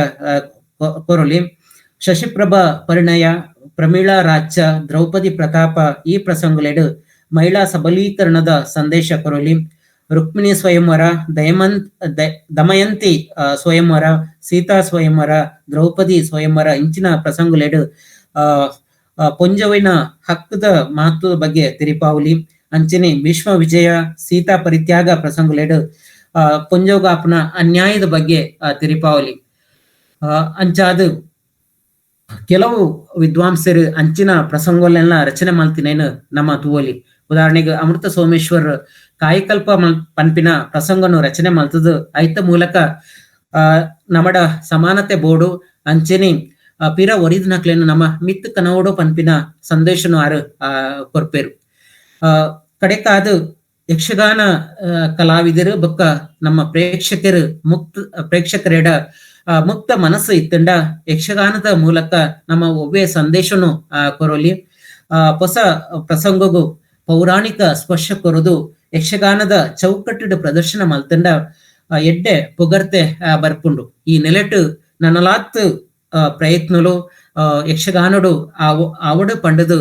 ಕೊರಲಿ. ಶಶಿಪ್ರಭಾ ಪರಿಣಯ, ಪ್ರಮೀಳಾ ರಾಜ್ಯ, ದ್ರೌಪದಿ ಪ್ರತಾಪ ಈ ಪ್ರಸಂಗಲೆಡು ಮಹಿಳಾ ಸಬಲೀಕರಣದ ಸಂದೇಶ ಕೊರಲಿ. ರುಕ್ಮಿಣಿ ಸ್ವಯಂವರ, ದಮಯಂತಿ ಸ್ವಯಂವರ, ಸೀತಾ ಸ್ವಯಂವರ, ದ್ರೌಪದಿ ಸ್ವಯಂವರ ಇಂಚಿನ ಪ್ರಸಂಗಲೆಡು ಪೊಂಜವಿನ ಹಕ್ಕದ ಮಹತ್ವದ ಬಗ್ಗೆ ತೆರಿಪಾವಲಿ. ಅಂಚನೆ ಭೀಷ್ಮ ವಿಜಯ, ಸೀತಾ ಪರಿತ್ಯಾಗ ಪ್ರಸಂಗಲೆಡು ಪೊಂಜೋಗಾಪನ ಅನ್ಯಾಯದ ಬಗ್ಗೆ ತೆರಿಪಾವಲಿ. ಅಂಚಾದ್ ಕೆಲವು ವಿದ್ವಾಂಸರು ಅಂಚಿನ ಪ್ರಸಂಗೊಲೆಲ್ಲ ರಚನೆ ಮಲ್ತಿನೇನು ನಮ್ಮ ತೂವೊಲಿ. ಉದಾಹರಣೆಗೆ ಅಮೃತ ಸೋಮೇಶ್ವರ್ ಕಾಯಕಲ್ಪ ಪನ್ಪಿನ ಪ್ರಸಂಗನು ರಚನೆ ಮಲ್ತದು ಐತ ಮೂಲಕ ನಮಡ ಸಮಾನತೆ ಬೋಡು ಅಂಚೆನೆ ಪಿರ ಒರಿದಿನಕ್ಲೆನ್ ನಮ್ಮ ಮಿತ್ತ್ ಕನವೊಡು ಪನ್ಪಿನ ಸಂದೇಶನು ಆರು ಕೊರ್ಪೆರು. ಕಡೆಕಾದ್ ಯಕ್ಷಗಾನ ಕಲಾವಿದರು ಬೊಕ್ಕ ನಮ್ಮ ಪ್ರೇಕ್ಷಕರು ಮುಕ್ತ ಪ್ರೇಕ್ಷಕರೆಡ ಮುಕ್ತ ಮನಸ್ಸು ಇತ್ತಂಡ ಯಕ್ಷಗಾನದ ಮೂಲಕ ನಮ್ಮ ಒವ್ವೇ ಸಂದೇಶನು ಕೊರೊಲಿ. ಹೊಸ ಪ್ರಸಂಗಗು ಪೌರಾಣಿಕ ಸ್ಪರ್ಶ ಕೊರದು ಯಕ್ಷಗಾನದ ಚೌಕಟ್ಟಿಡು ಪ್ರದರ್ಶನ ಮಲ್ತಂಡ ಎಡ್ಡೆ ಪುಗರ್ತೆ ಬರ್ಪುಂಡು. ಈ ನೆಲೆಟ್ ನನಲಾತ್ ಪ್ರಯತ್ನಲು ಯಕ್ಷಗಾನಡು ಆವಡು ಪಂಡದು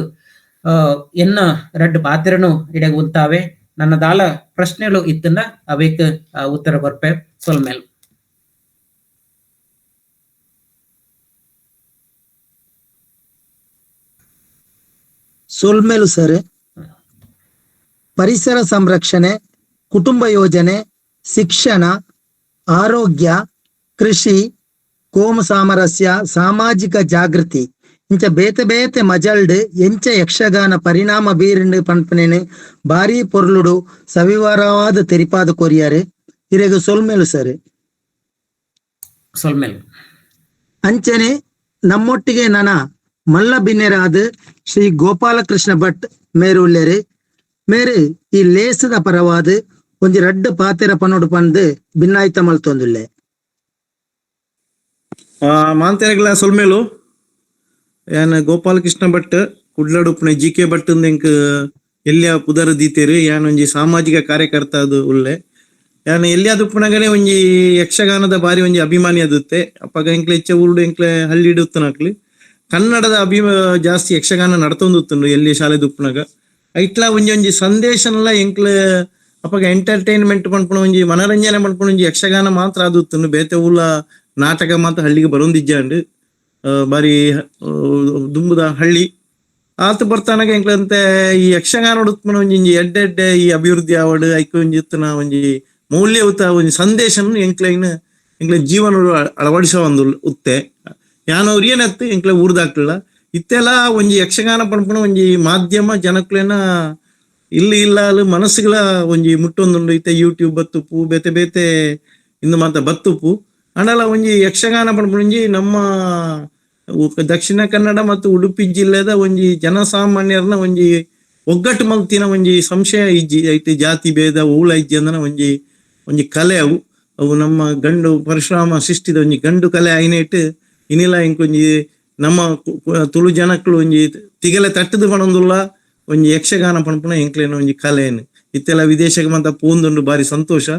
ಎನ್ನ ರಡ್ಡ್ ಪಾತ್ರನು ಇಡೆಗ್ ಉಂತಾವೆ. ನನ್ನ ದಾಲ ಪ್ರಶ್ನೆಗಳು ಇತ್ತಂಡ ಅವೇಕ್ ಉತ್ತರ ಕೊರ್ಪೆ. ಸೊಲ್ಮೆಲ್. ಸೊಲ್ಮೆಲು ಸರ್. ಪರಿಸರ ಸಂರಕ್ಷಣೆ, ಕುಟುಂಬ ಯೋಜನೆ, ಶಿಕ್ಷಣ, ಆರೋಗ್ಯ, ಕೃಷಿ, ಕೋಮು ಸಾಮರಸ್ಯ, ಸಾಮಾಜಿಕ ಜಾಗೃತಿ ಇಂಚ ಬೇತೆ ಬೇತೆ ಮಜಲ್ಡ್ ಎಂಚ ಯಕ್ಷಗಾನ ಪರಿಣಾಮ ಬೀರಿಂಡು ಪನ್ಪನೇನು ಬಾರಿ ಪೊರ್ಲುಡು ಸವಿವರವಾದ ತೆರಿಪಾದ ಕೊರಿಯಾರೆ. ಇರೆಗ್ ಸೊಲ್ಮೆಲು ಸರ್. ಸೊಲ್ಮೆಲು. ಅಂಚನೆ ನಮ್ಮೊಟ್ಟಿಗೆ ನನ ಮಲ್ಲ ಬಿನ್ನೆರಾದ ಶ್ರೀ ಗೋಪಾಲಕೃಷ್ಣ ಭಟ್ ಮೇರು ಉಲ್ಲೆರ್. ಮೇರು ಈ ಲೇಸದ ಪರವಾದ ಒಂಜಿ ರಡ್ಡ್ ಪಾತೆರ ಪನೊಡು ಪಂದ್ ಬಿನ್ನಾಯ್ತ ಮಲ್ತೊಂದುಲ್ಲೆ. ಮಾಂತೆರೆಗ್ಲ ಸೊಲ್ಮೆಲು. ಯಾನ್ ಗೋಪಾಲಕೃಷ್ಣ ಭಟ್ ಕುಡ್ಲಡುಪ್ಪುನ ಜಿ ಕೆ ಭಟ್ ಎಂಕ್ ಎಲ್ಯ ಪುದರ್ ದೀತೆರ್. ಯಾನ್ ಒಂಜಿ ಸಾಮಾಜಿಕ ಕಾರ್ಯಕರ್ತ ಅದು ಉಲ್ಲೆ. ಯಾನ್ ಎಲ್ಯಾದ್ ಉಪ್ಪುನಗನೇ ಒಂಜಿ ಯಕ್ಷಗಾನದ ಬಾರಿ ಒಂಜಿ ಅಭಿಮಾನಿ ಆದಿತ್ತೆ. ಅಪಗ ಎಂಕ್ಲೆ ಇಚ್ಚೆ ಊರುಡು ಎಂಕ್ಲೆ ಹಳ್ಳಿಡ್ ಉತ್ತನಕ್ಲು ಕನ್ನಡದ ಜಾಸ್ತಿ ಯಕ್ಷಗಾನ ನಡತೊಂದು ಎಲ್ಲಿ ಶಾಲೆದ ಉಪ್ಪುನಗ. ಐಟ್ಲಾ ಒಂಜಿ ಒಂಜಿ ಸಂದೇಶನ್ಲ ಎಂಕ್ಲೆ ಅಪಗ ಎಂಟರ್ಟೈನ್ಮೆಂಟ್ ಪನ್ಪುನ ಒಂಜಿ ಮನರಂಜನೆ ಪನ್ಪುನ ಒಂಜಿ ಯಕ್ಷಗಾನ ಮಾತ್ರ ಆದಿತ್ತುಂಡು. ಬೇತೆ ಊಲ ನಾಟಕ ಮಾತ್ರ ಹಳ್ಳಿಗೆ ಬರೊಂದಿಜ್ಜಾಂಡ್. ಬಾರಿ ದುಂಬುದ ಹಳ್ಳಿ ಆತು ಬರ್ತಾನಗ ಎಂಕ್ಲಂತೆ ಈ ಯಕ್ಷಗಾನ ಉತ್ಪನ್ನ ಒಂಜಿ ಎಡ್ಡೆ ಎಡ್ಡೆ ಈ ಅಭಿವೃದ್ಧಿ ಆವಡ್ ಐಕ್ ಒಂಜಿ ಇತ್ತನ ಒಂಜಿ ಮೌಲ್ಯಯುತ ಒಂಜಿ ಸಂದೇಶನ್ ಎಂಕ್ಲೈನ್ ಎಂಕ್ಲೆ ಜೀವನ ಅಳವಡಿಸ ಒಂದು ಉತ್ತೆ. ಯಾನ್ ಅವ್ರು ಏನತ್ತು ಎಂಕ್ಲೆ ಊರ್ದಾಕ್ಲ ಇತ್ತೆಲ್ಲ ಒಂಜಿ ಯಕ್ಷಗಾನ ಪನ್ಪುನ ಒಂಜಿ ಮಾಧ್ಯಮ ಜನಕ್ಲೆನ ಇಲ್ಲಿ ಇಲ್ಲ ಅಲ್ಲಿ ಮನಸ್ಸುಗಳ ಒಂಜಿ ಮುಟ್ಟೊಂದುಂಡು. ಇತ್ತೆ ಯೂಟ್ಯೂಬ್ ಬತ್ತುಪ್ಪು ಬೇತೆ ಬೇತೆ ಇಂದು ಮಾತ ಬತ್ತುಪ್ಪು. ಅಂಡಲ ಒಂಜಿ ಯಕ್ಷಗಾನ ಪನ್ಪುನ ಒಂಜಿ ನಮ್ಮ ದಕ್ಷಿಣ ಕನ್ನಡ ಮತ್ತು ಉಡುಪಿ ಜಿಲ್ಲೆದ ಒಂಜಿ ಜನಸಾಮಾನ್ಯರ್ನ ಒಂಜಿ ಒಗ್ಗಟ್ಟು ಮಲ್ತಿನ ಒಂಜಿ ಸಂಶಯ ಇಜ್ಜಿ. ಐತೆ ಜಾತಿ ಭೇದ ಊಳ ಇಜ್ಜಿ ಅಂದನ ಒಂಜಿ ಒಂಜಿ ಕಲೆ ಅವು. ಅವು ನಮ್ಮ ಗಂಡು ಪರಶುರಾಮ ಸೃಷ್ಟಿದ ಒಂಜಿ ಗಂಡು ಕಲೆ ಐನೇಟ್ ಇನಿಲ ಇಂಕೊಂಜಿ ನಮ್ಮ ತುಳು ಜನಕ್ಲು ಒಂಜಿ ತಿಗಲೆ ತಟ್ಟದು ಪಣೊಂದುಲ್ಲ ಒಂಜಿ ಯಕ್ಷಗಾನ ಪನ್ಪುನ ಎಂಕ್ಲೆನ ಒಂಜಿ ಕಲೆಯನ್ನು ಇತ್ತೆಲ್ಲ ವಿದೇಶಕ್ಕೆ ಮಂತ ಪೋಂದುಂಡು ಬಾರಿ ಸಂತೋಷ.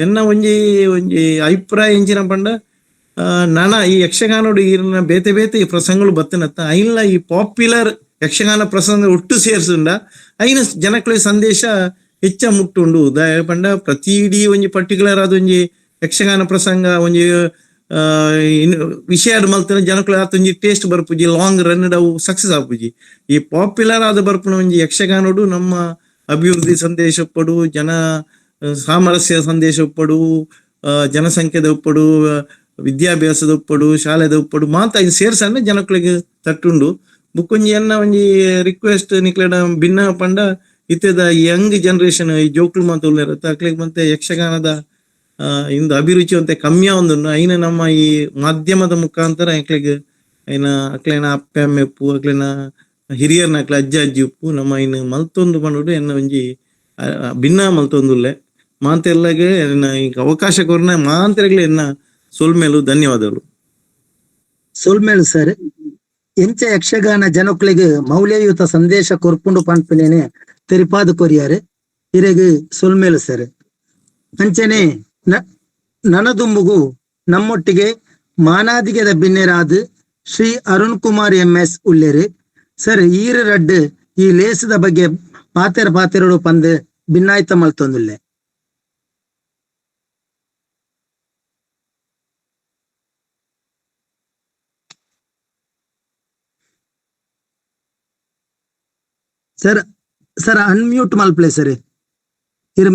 ಎನ್ನ ಒಂಜಿ ಒಂಜಿ ಅಭಿಪ್ರಾಯ ಎಂಚಿನ ಪಂಡ ನನ ಈ ಯಕ್ಷಗಾನೋಡು ಈರ್ನ ಬೇತೆ ಬೇತೆ ಈ ಪ್ರಸಂಗಗಳು ಬತ್ತನತ್ತ ಐನ್ಲ ಈ ಪಾಪ್ಯುಲರ್ ಯಕ್ಷಗಾನ ಪ್ರಸಂಗ ಒಟ್ಟು ಸೇರ್ಸುಂಡ ಐನ ಜನಕ್ಲೆ ಸಂದೇಶ ಹೆಚ್ಚ ಮುಟ್ಟುಂಡು. ಪಂಡ ಪ್ರತಿ ಇಡೀ ಒಂಜಿ ಪರ್ಟಿಕ್ಯುಲರ್ ಆದ ಒಂಜಿ ಯಕ್ಷಗಾನ ಪ್ರಸಂಗ ಒಂಜಿ ವಿಷಯ ಮಲ್ತಿನ ಜನಕ್ಲೆ ಆತ ಒಂಜಿ ಟೇಸ್ಟ್ ಬರ್ಪುಜಿ, ಲಾಂಗ್ ರನ್ ಅವು ಸಕ್ಸಸ್ ಆಪುಜಿ. ಈ ಪಾಪ್ಯುಲರ್ ಆದ ಬರ್ಪುನ ಒಂಜಿ ಯಕ್ಷಗಾನೋಡು ನಮ್ಮ ಅಭಿವೃದ್ಧಿ ಸಂದೇಶ ಉಪ್ಪಡು, ಜನ ಸಾಮರಸ್ಯ ಸಂದೇಶ ಉಪ್ಪಡು, ಜನಸಂಖ್ಯೆದ ಉಪ್ಪಡು, ವಿದ್ಯಾಭ್ಯಾಸದ ಉಪ್ಪಡು, ಶಾಲೆದ ಉಪ್ಪಡು ಮಾತ ಐನ್ ಸೇರ್ಸಂಡ ಜನಕ್ಲೆಗ್ ತಟ್ಟುಂಡು. ಬುಕ್ಕೊಂಜಿ ಎನ್ನ ಒಂಜಿ ರಿಕ್ವೆಸ್ಟ್ ನಿಕ್ಲೆಡ ಭಿನ್ನ ಪಂಡ ಇತ್ತೆದ ಯಂಗ್ ಜನರೇಷನ್ ಈ ಜೋಕ್ಲು ಮಾತ ಉಲ್ಲೆರ್ ಅಕ್ಲೆಗ್ ಮತ್ತೆ ಯಕ್ಷಗಾನದ ಇಂದು ಅಭಿರುಚಿ ಒಂತೆ ಕಮ್ಮಿ ಆವೊಂದುಂಡು. ಐನ ನಮ್ಮ ಈ ಮಾಧ್ಯಮದ ಮುಖಾಂತರ ಅಕ್ಲೆಗ್ ಐನ ಅಕ್ಲೆನ ಅಪ್ಪೆ ಅಮ್ಮೆ ಉಪ್ಪು, ಅಕ್ಲೆನ ಹಿರಿಯರ್ನ ಅಕ್ಲೆ ಅಜ್ಜ ಅಜ್ಜಿ ಉಪ್ಪು ನಮ್ಮ ಐನ್ ಮಲ್ತೊಂದು ಪಂಡುಡು ಎನ್ನ ಒಂಜಿ ಭಿನ್ನ ಮಲ್ತೊಂದುಲ್ಲೆ. ಮಾತೆಲ್ಲಗೆ ಎನ್ನ ಈಗ ಅವಕಾಶ ಕೊರ್ನ ಮಾಂತೆರೆಗ್ಲ ಎನ್ನ ಸೊಲ್ಮೆಲು ಧನ್ಯವಾದಗಳು. ಸೊಲ್ಮೆಲು ಸರ್. ಎಂಚ ಯಕ್ಷಗಾನ ಜನಕ್ಲೆಗ್ ಮೌಲ್ಯಯುತ ಸಂದೇಶ ಕೊರ್ಪುಂಡು ಪನ್ಪುನೇನೆ ತೆರಿಪಾದ ಕೊರಿಯಾರೆ. ಇರೆಗ್ ಸೊಲ್ಮೆಲು ಸರ್. ಅಂಚನೆ ನನದುಂಬುಗು ನಮ್ಮೊಟ್ಟಿಗೆ ಮಾನಾದಿಗೆದ ಬಿನ್ನೆರಾದ್ ಶ್ರೀ ಅರುಣ್ ಕುಮಾರ್ ಎಂ ಎಸ್ ಉಲ್ಲೆರ್. ಸರ್ ಈರ ರಡ್ಡ್ ಈ ಲೇಸದ ಬಗ್ಗೆ ಪಾತೆರ ಪಾತೆರಡು ಪಂದ್ ಭಿನ್ನಾಯ್ತ ಮಲ್ತೊಂದುಲ್ಲೆ. ಸರ್ ಸರ್ ಅನ್ಮ್ಯೂಟ್ ಮಲ್ಪಲೆ ಸರ್. ಇರ್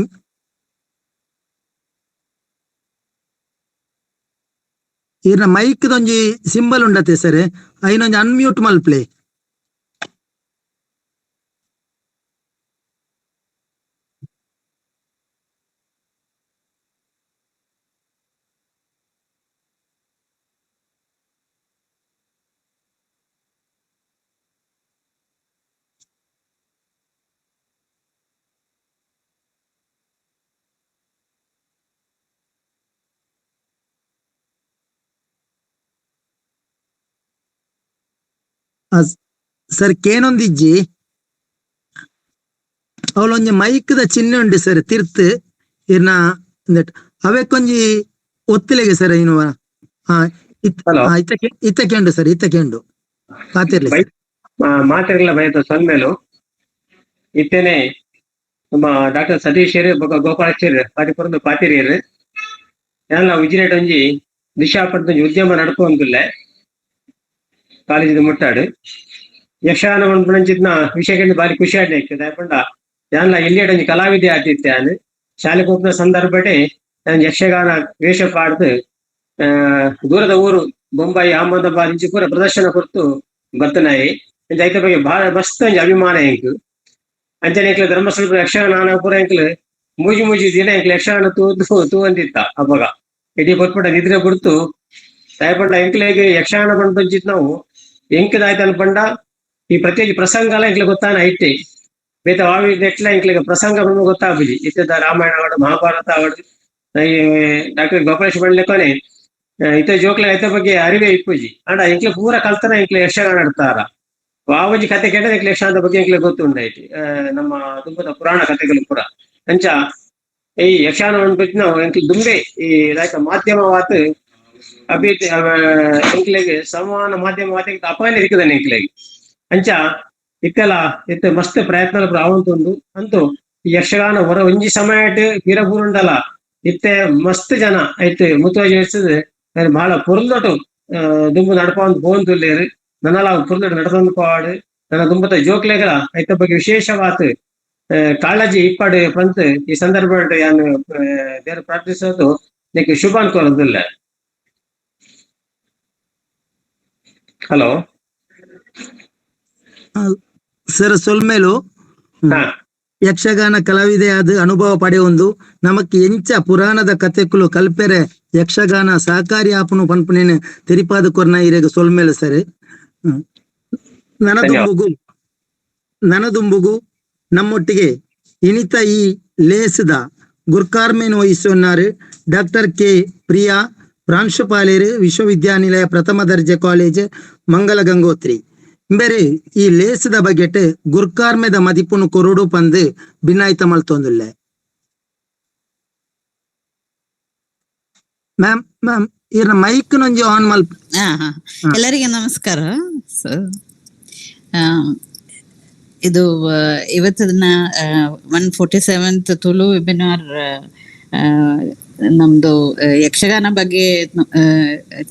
ಈರ್ನ ಮೈಕ್ ದೊಂಜಿ ಸಿಂಬಲ್ ಉಂಡತೆ ಸರ್, ಐನೊಂಜಿ ಅನ್ಮ್ಯೂಟ್ ಮಲ್ಪ್ಲೆ. ಸರ್ ಕೇನೊಂದಿಜ್ಜಿ ಅವಳೊಂಜಿ ಮೈಕ್ದ ಚಿಹ್ನೆ ಉಂಡು ಸರ್ ತಿರ್ತ್ ಇರ್ನ ಅವೆಕ್ಕೊಂಜಿ ಒತ್ತಿಲೆಗೆ ಸರ್ ಇನ್ನು ಇತ್ತ ಕೇಂಡು ಸರ್, ಇತ್ತ ಕೇಂಡು ಪಾತಿರ್ಲಿ ಮಾತಿರ್ಲ ಬಯತ ಸೊಲ್ಮೇಲು ಇತ್ತೇನೆ ನಮ್ಮ ಡಾಕ್ಟರ್ ಸತೀಶ್ ಬೊಕ ಗೋಪಾಲಾಚಾರ್ಯ ಪಾತಿಪುರಂದು ಪಾತಿರಿಯರು ಎಲ್ಲ ವಿಜಿನೇಟ್ ಒಂಜಿ ದಿಶಾ ಪಡ್ದು ಉದ್ಯಮ ನಡ್ಕೊಂದುಲ್ಲೆ ಕಾಲೇಜಿದ ಮುಟ್ಟಾಡು ಯಕ್ಷಗಾನ ಪಂಚಿತ್ನ ವಿಷಯಕ್ಕೆ ಬಾರಿ ಖುಷಿ ಆಡ್ಲಿಕ್ಕೆ ದಾಯಪಂಡ ಯಾನ್ಲ ಎಲ್ಲಿಯಡ ಒಂಜಿ ಕಲಾವಿದೆ ಆತಿತ್ತೆ ಯಾನ್ ಶಾಲೆ ಪೋಪುನ ಸಂದರ್ಭಟೆ ನಾನು ಯಕ್ಷಗಾನ ವೇಷ ಪಾಡ್ದು ದೂರದ ಊರು ಬೊಂಬಾಯಿ ಅಹಮದಾಬಾದ್ ಇಂಚಿ ಪೂರ ಪ್ರದರ್ಶನ ಕೊರ್ತು ಬರ್ತನಾಯಿ ಐತ ಬಗ್ಗೆ ಬಹಳ ಮಸ್ತ್ ಒಂಜಿ ಅಭಿಮಾನ ಎಂಕ್. ಅಂಚನೆ ಎಂಕ್ಲ ಧರ್ಮಸ್ಥಳ ಯಕ್ಷಗಾನ ಪೂರ ಎಂಕ್ಲು ಮೂಜಿ ಮೂಜಿ ದಿನ ಎಂಕ್ಲ ಯಕ್ಷಗಾನ ತೂ ತೂ ಅಂದಿತ್ತ ಅಬ್ಬಗ ಇಡೀ ಪೊರ್ಪುಟ ನಿದ್ರೆ ಬಿಡ್ತು ದಾಯಪಂಡ ಎಂಕ್ಲೆಗ್ ಯಕ್ಷಗಾನ ಪಂಚಿತ್ ನಾವು ಎಂಕದಾಯ್ತು ಅನ್ಪಂಡ ಈ ಪ್ರತಿಯೊಂದು ಪ್ರಸಂಗ ಎಲ್ಲ ಎಂಕ್ಲೆ ಗೊತ್ತಾನ ಐತೆ ಬೇತ ವಾವಿ ಎಟ್ಲ ಎಂಕ್ಲೆಗ್ ಪ್ರಸಂಗ ಗೊತ್ತಾಗುಜಿ ಇತ್ತದ ರಾಮಾಯಣ ಆವಡು ಮಹಾಭಾರತ ಆವಡು ಡಾಕ್ಟರ್ ಗೋಪಾಲೇಶ್ ಬಂಡ್ಲೆಕೊನೆ ಇತ್ತ ಜೋಕ್ಲೆ ಐತ ಬಗ್ಗೆ ಅರಿವೇ ಇಪ್ಪುಜಿ ಅಂಡ ಎಂಕ್ಲೆ ಪೂರ ಕಲ್ತನ ಎಂಕ್ಲೆ ಯಕ್ಷಗಾನ ಆಡ್ತಾರ ವಾವಜಿ ಕತೆ ಕೇಳಿದ್ರೆ ಎಂಕ್ಲೆ ಯಕ್ಷಗಾನದ ಬಗ್ಗೆ ಎಂಕ್ಲೆ ಗೊತ್ತುಂಡೈತಿ ನಮ್ಮ ದುಂಬದ ಪುರಾಣ ಕಥೆಗಳು ಪೂರ ಅಂಚ ಈ ಯಕ್ಷಗಾನ ಅನ್ಬಿಟ್ಟು ನಾವು ಎಂಕ್ಲೆ ದುಂಬೆ ಈ ಲೈಕ್ ಮಾಧ್ಯಮವಾತು ಅಭಿ ಎಂಕ್ಲೆಗ್ ಸಂವಹನ ಮಾಧ್ಯಮವಾತ ಅಪಾಯ ಇರ್ತದೆ ಎಂಕ್ಲೆಗ್ ಅಂಚ ಇತ್ತೆಲ್ಲ ಇತ್ತ ಮಸ್ತ್ ಪ್ರಯತ್ನ ಆವಂತುಂಡು ಅಂತೂ ಈ ಯಕ್ಷಗಾನ ಹೊರ ಒಂಜಿ ಸಮಯ ಪಿರಪೂರುಂಡಲ ಇತ್ತೆ ಮಸ್ತ್ ಜನ ಐತೆ ಮುತುವರ್ಜಿ ವಹಿಸ್ತದೆ ಬಹಳ ಪೊರ್ಲೊಟು ದುಂಬು ನಡಪಂದು ಪೋಂದುಲ್ಲೇರು ನನ್ನಲ ಪೊರ್ಲೊಟು ನಡತೊಂದು ಪೋವಾಡು ನನ್ನ ದುಂಬತ ಜೋಕ್ಲೆಗಳ ಐತ ಬಗ್ಗೆ ವಿಶೇಷವಾತ್ ಕಾಳಜಿ ಇಪ್ಪಾಡು ಪಂತ್ ಈ ಸಂದರ್ಭ ಯಾನ್ ದೇವರು ಪ್ರಾರ್ಥಿಸೋದು ನಿಕ್ ಶುಭ ಅನ್ಕೊಳ್ಳೋದಿಲ್ಲ. ಹಲೋ ಸರ್ ಸೊಲ್ಮೇಲು ಯಕ್ಷಗಾನ ಕಲಾವಿದೆಯಾದ ಅನುಭವ ಪಡೆಯೊಂದು ನಮಕ್ ಎಂಚ ಪುರಾಣದ ಕತೆಕುಲು ಕಲ್ಪೆರೆ ಯಕ್ಷಗಾನ ಸಹಕಾರಿ ಆಪುನು ಪನ್ಪುನೇನು ತೆರಿಪಾದ ಕೊರ್ನ ಇರೆಗ್ ಸೊಲ್ಮೇಲು ಸರ್. ನನದುಂಬುಗು ನನದುಂಬುಗು ನಮ್ಮೊಟ್ಟಿಗೆ ಇನಿತ ಈ ಲೇಸದ ಗುರ್ಕಾರ್ಮೇನ್ ವಹಿಸುವನ್ನಾರು ಡಾಕ್ಟರ್ ಕೆ ಪ್ರಿಯಾ ಪ್ರಾಂಶುಪಾಲೇರು ವಿಶ್ವವಿದ್ಯಾನಿಲಯ ಪ್ರಥಮ ದರ್ಜೆ ಕಾಲೇಜ್ ಮಂಗಲ ಗಂಗೋತ್ರಿ ಬೇರೆ ಈ ಲೇಸದ ಬಗೆಟ್ ಗುರ್ಕಾರ್ಮೆದ ಮದಿಪುನು ಕೊರುಡು ಪಂದು ಭಿನ್ನಾಯ್ತ ಮಲ್ತೊಂದುಲ್ಲೆ. ಮ್ಯಾಮ್ ಮ್ಯಾಮ್ ಇರ್ನ ಮೈಕ್ ನೊಂಜಿ ಆನ್ ಮಲ್. ಎಲ್ಲರಿಗೆ ನಮಸ್ಕಾರ. ಇದು ಇವತ್ತಿನ 147th Tulu webinar ನಮ್ದು ಯಕ್ಷಗಾನ ಬಗ್ಗೆ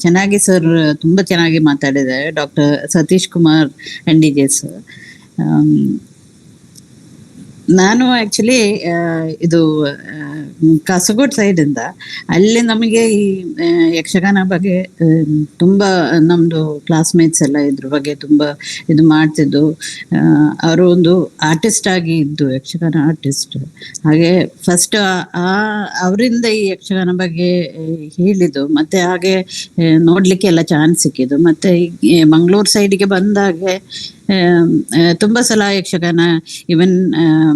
ಚೆನ್ನಾಗಿ ಸರ್ ತುಂಬಾ ಚೆನ್ನಾಗಿ ಮಾತಾಡಿದ್ದಾರೆ doctor Satish Kumar N D J sir. ನಾನು ಆಕ್ಚುಲಿ ಇದು ಕಾಸರಗೋಡ್ ಸೈಡ್ ಇಂದ, ಅಲ್ಲಿ ನಮಗೆ ಈ ಯಕ್ಷಗಾನ ಬಗ್ಗೆ ತುಂಬಾ ನಮ್ದು ಕ್ಲಾಸ್ಮೇಟ್ಸ್ ಎಲ್ಲ ಇದ್ರ ಬಗ್ಗೆ ತುಂಬಾ ಇದು ಮಾಡ್ತಿದ್ದು. ಅವರು ಒಂದು ಆರ್ಟಿಸ್ಟ್ ಆಗಿ ಇದ್ದು, ಯಕ್ಷಗಾನ ಆರ್ಟಿಸ್ಟ್. ಹಾಗೆ ಫಸ್ಟ್ ಆ ಅವರಿಂದ ಈ ಯಕ್ಷಗಾನ ಬಗ್ಗೆ ಹೇಳಿದ್ದು, ಮತ್ತೆ ಹಾಗೆ ನೋಡ್ಲಿಕ್ಕೆ ಎಲ್ಲ ಚಾನ್ಸ್ ಸಿಕ್ಕಿದ್ದು. ಮತ್ತೆ ಮಂಗಳೂರು ಸೈಡ್ಗೆ ಬಂದಾಗೆ ತುಂಬಾ ಸಲ ಯಕ್ಷಗಾನ, ಇವನ್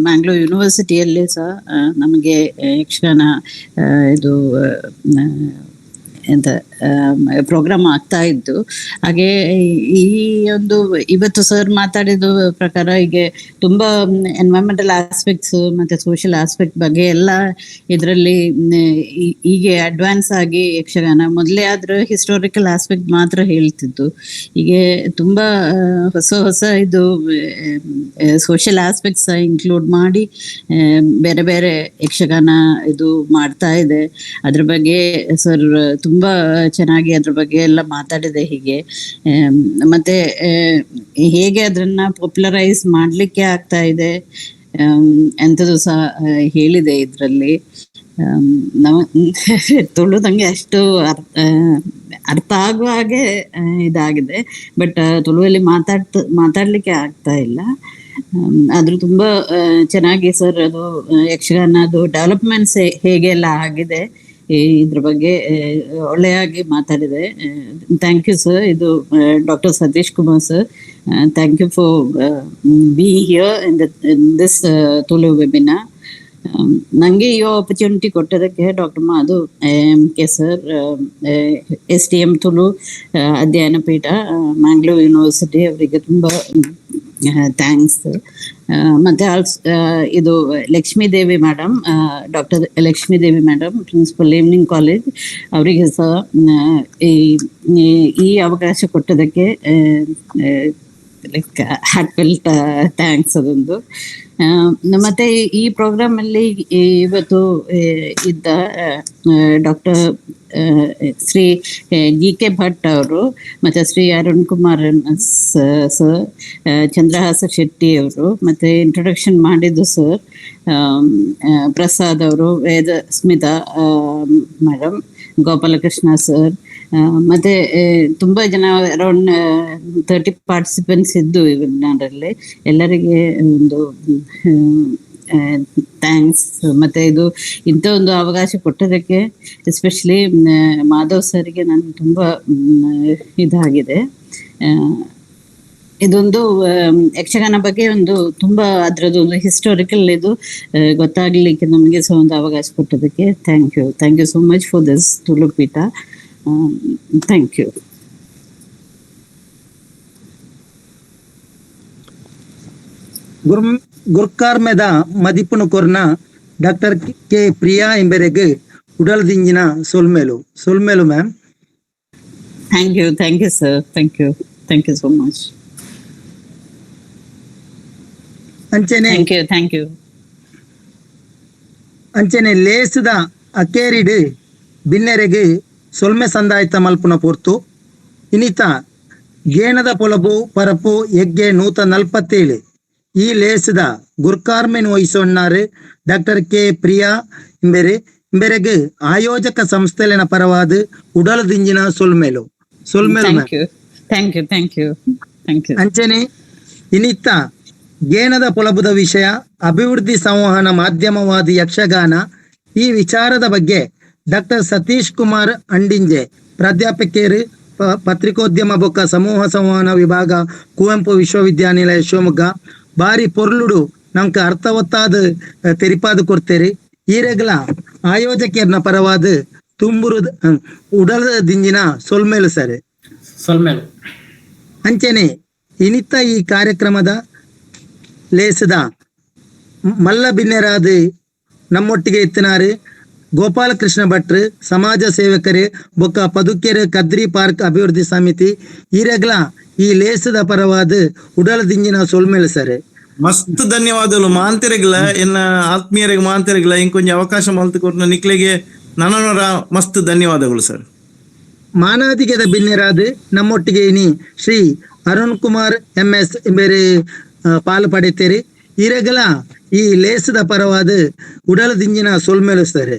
ಮ್ಯಾಂಗ್ಳೂರ್ ಯೂನಿವರ್ಸಿಟಿಯಲ್ಲಿ ಸಹ ನಮಗೆ ಯಕ್ಷಗಾನ ಇದು ಎಂತ ಪ್ರೋಗ್ರಾಮ್ ಆಗ್ತಾ ಇದ್ದು. ಹಾಗೆ ಈ ಒಂದು ಇವತ್ತು ಸರ್ ಮಾತಾಡಿದ ಪ್ರಕಾರ ಹೀಗೆ ತುಂಬಾ ಎನ್ವೈರನ್ಮೆಂಟಲ್ ಆಸ್ಪೆಕ್ಟ್ಸ್ ಮತ್ತೆ ಸೋಷಿಯಲ್ ಆಸ್ಪೆಕ್ಟ್ ಬಗ್ಗೆ ಎಲ್ಲ ಇದರಲ್ಲಿ ಹೀಗೆ ಅಡ್ವಾನ್ಸ್ ಆಗಿ ಯಕ್ಷಗಾನ ಮೊದಲೇ ಆದ್ರೂ ಹಿಸ್ಟೋರಿಕಲ್ ಆಸ್ಪೆಕ್ಟ್ ಮಾತ್ರ ಹೇಳ್ತಿದ್ದು, ಹೀಗೆ ತುಂಬಾ ಹೊಸ ಹೊಸ ಇದು social aspects include ಮಾಡಿ ಬೇರೆ ಬೇರೆ ಯಕ್ಷಗಾನ ಇದು ಮಾಡ್ತಾ ಇದೆ. ಅದ್ರ ಬಗ್ಗೆ ಸರ್ ತುಂಬಾ ಚೆನ್ನಾಗಿ ಅದ್ರ ಬಗ್ಗೆ ಎಲ್ಲ ಮಾತಾಡಿದೆ. ಹೀಗೆ ಮತ್ತೆ ಹೇಗೆ ಅದನ್ನ ಪಾಪ್ಯುಲರೈಸ್ ಮಾಡ್ಲಿಕ್ಕೆ ಆಗ್ತಾ ಇದೆ ಎಂತದು ಸಹ ಹೇಳಿದೆ ಇದ್ರಲ್ಲಿ. ನಮ್ಮ ತುಳು ನಂಗೆ ಅಷ್ಟು ಅರ್ಥ ಆಗುವ ಹಾಗೆ ಇದಾಗಿದೆ. ಬಟ್ ತುಳುವಲ್ಲಿ ಮಾತಾಡ್ಲಿಕ್ಕೆ ಆಗ್ತಾ ಇಲ್ಲ. ಆದ್ರೂ ತುಂಬಾ ಚೆನ್ನಾಗಿ ಸರ್ ಅದು ಯಕ್ಷಗಾನ ಅದು ಡೆವಲಪ್ಮೆಂಟ್ಸ್ ಹೇಗೆಲ್ಲ ಆಗಿದೆ ಇದ್ರ ಬಗ್ಗೆ ಒಳ್ಳೆಯಾಗಿ ಮಾತಾಡಿದೆ. Thank you sir. ಇದು doctor Satish Kumar sir, thank you for be here in this Tulu webinar. ನಂಗೆ ಈ opportunity ಕೊಟ್ಟದಕ್ಕೆ doctor Madhu M K sir, SDM Tulu ಅಧ್ಯಯನ ಪೀಠ, ಮ್ಯಾಂಗ್ಳೂರ್ ಯೂನಿವರ್ಸಿಟಿ ಅವರಿಗೆ ತುಂಬ thanks. ಮತ್ತೆ ಆಲ್ಸ್ ಇದು Lakshmi Devi madam, doctor Lakshmi Devi madam, principal evening college ಅವರಿಗೆ ಸಹ ಈ ಈ ಅವಕಾಶ ಕೊಟ್ಟದಕ್ಕೆ like heartfelt thanks ಅದೊಂದು. ಮತ್ತೆ ಈ ಪ್ರೋಗ್ರಾಮ್ ಅಲ್ಲಿ ಇವತ್ತು ಇದ್ದ doctor Shri G K Bhat ಅವರು, ಮತ್ತೆ ಶ್ರೀ ಅರುಣ್ ಕುಮಾರ್ ಸರ್, ಚಂದ್ರಹಾಸ ಶೆಟ್ಟಿ ಅವರು, ಮತ್ತೆ ಇಂಟ್ರೊಡಕ್ಷನ್ ಮಾಡಿದ್ದು ಸರ್ ಪ್ರಸಾದ್ ಅವರು, ವೇದ ಸ್ಮಿತಾ ಮೇಡಮ್, ಗೋಪಾಲಕೃಷ್ಣ ಸರ್, ಮತ್ತೆ ತುಂಬಾ ಜನ ಅರೌಂಡ್ 30 ಪಾರ್ಟಿಸಿಪೆಂಟ್ಸ್ ಇದ್ದು ಈ ವೆಬಿನಾರಲ್ಲಿ. ಎಲ್ಲರಿಗೆ ಒಂದು thanks. ಮತ್ತೆ ಇದು ಇಂಥ ಒಂದು ಅವಕಾಶ ಕೊಟ್ಟದಕ್ಕೆ ಎಸ್ಪೆಷಲಿ ಮಾಧವ್ ಸರ್ಗೆ ನಾನು ತುಂಬಾ ಇದಾಗಿದೆ. ಇದೊಂದು ಯಕ್ಷಗಾನ ಬಗ್ಗೆ ಒಂದು ತುಂಬಾ ಅದ್ರದ್ದು ಒಂದು ಹಿಸ್ಟೋರಿಕಲ್ ಇದು ಗೊತ್ತಾಗ್ಲಿಕ್ಕೆ ನಮಗೆ ಸಹ ಒಂದು ಅವಕಾಶ ಕೊಟ್ಟದಕ್ಕೆ thank you, thank you so much for this Tulupeetha. Thank you. ಗುರ್ಕಾರ್ಮೆದ ಮದಿಪುನು ಕೊರ್ನ ಡಾಕ್ಟರ್ ಕೆ ಪ್ರಿಯಾ ಎಂಬೆರೆಗ್ ಉಡಲ್ದಿಂಜಿನ ಸೊಲ್ಮೆಲು. ಸೊಲ್ಮೆಲು ma'am. Thank you, thank you sir, thank you, thank you so much. ಅಂಚನೆ thank you, thank you. ಅಂಚನೆ ಲೇಸದ ಅಕೇರಿಡ್ ಬಿನ್ನೆರೆಗ್ ಸೊಲ್ಮೆ ಸಂದಾಯ್ತ ಮಲ್ಪುನ ಪೊರ್ತು ಇನಿತ ಗೇಣದ ಪೊಲಬು ಪರಪು ಎಗ್ಗೆ 147 ಈ ಲೇಸದ ಗುರ್ಕಾರ್ಮೆನ್ ವಹಿಸೊನ್ನಾರು ಡಾಕ್ಟರ್ ಕೆ ಪ್ರಿಯಾ ಇಂಬೆರೆ. ಇಂಬೆರೆಗ್ ಆಯೋಜಕ ಸಂಸ್ಥೆಲೆನ ಪರವಾದ ಉಡಲದಿಂಜಿನ ಸೊಲ್ಮೆಲು. ಸೊಲ್ಮೆಲು ma'am. Thank you, thank you, thank you, thank you. ಅಂಚನೆ ಇನಿತ ಗೇಣದ ಪೊಲಬುದ ವಿಷಯ ಅಭಿವೃದ್ಧಿ ಸಂವಹನ ಮಾಧ್ಯಮವಾದ ಯಕ್ಷಗಾನ ಈ ವಿಚಾರದ ಬಗ್ಗೆ ಡಾಕ್ಟರ್ ಸತೀಶ್ ಕುಮಾರ್ ಅಂಡಿಂಜೆ ಪ್ರಾಧ್ಯಾಪಕಿಯರು ಪತ್ರಿಕೋದ್ಯಮ ಬೊಕ್ಕ ಸಮೂಹ ಸಂವಹನ ವಿಭಾಗ ಕುವೆಂಪು ವಿಶ್ವವಿದ್ಯಾನಿಲಯ ಶಿವಮೊಗ್ಗ ಬಾರಿ ಪೊರ್ಲುಡು ನಮ್ಕ ಅರ್ಥವತ್ತಾದ ತೆರಿಪಾದ ಕೊಡ್ತೇರಿ. ಈರೆಗ್ಲ ಆಯೋಜಕಿಯರ್ನ ಪರವಾದ ತುಂಬುರು ಉಡಲ ದಿಂಜಿನ ಸೊಲ್ಮೇಲು ಸರ್. ಸೊಲ್ಮೇಲು. ಅಂಚನೆ ಇನಿತ ಈ ಕಾರ್ಯಕ್ರಮದ ಲೇಸದ ಮಲ್ಲ ಬಿನ್ನೆರಾದ ನಮ್ಮೊಟ್ಟಿಗೆ ಇತ್ತಿನಾರು ಗೋಪಾಲಕೃಷ್ಣ ಭಟ್ರು ಸಮಾಜ ಸೇವಕರು ಬೊಕ್ಕ ಪದುಕೆರೆ ಕದ್ರಿ ಪಾರ್ಕ್ ಅಭಿವೃದ್ಧಿ ಸಮಿತಿ ಈರೆಗ್ಲ ಈ ಲೇಸದ ಪರವಾದ ಉಡಲ ದಿಂಜಿನ ಸೊಲ್ಮೇಲು ಸರ್. ಮಸ್ತ್ ಧನ್ಯವಾದಗಳು ಮಾಂತೆರೆಗ್ಲ, ಎನ್ನ ಆತ್ಮೀಯರಿಗೆ ಮಾಂತೆರೆಗ್ಲ ಇಂಕೊಂಜಿ ಅವಕಾಶ ಮಲ್ತು ಕೊರ್ನ ನಿಕ್ಲೆಗೆ ನನನೊರ ಮಸ್ತ್ ಧನ್ಯವಾದಗಳು ಸರ್. ಮಾನಾದಿಗೆದ ಬಿನ್ನೆರಾದ ನಮ್ಮೊಟ್ಟಿಗೆ ಇನಿ ಶ್ರೀ ಅರುಣ್ ಕುಮಾರ್ ಎಂ ಎಸ್ ಬೇರೆ ಪಾಲು ಪಡೆತೇರಿ. ಈರೆಗಲ ಈ ಲೇಸದ ಪರವಾದ ಉಡಲ ದಿಂಜಿನ ಸೊಲ್ಮೇಲು ಸರ್.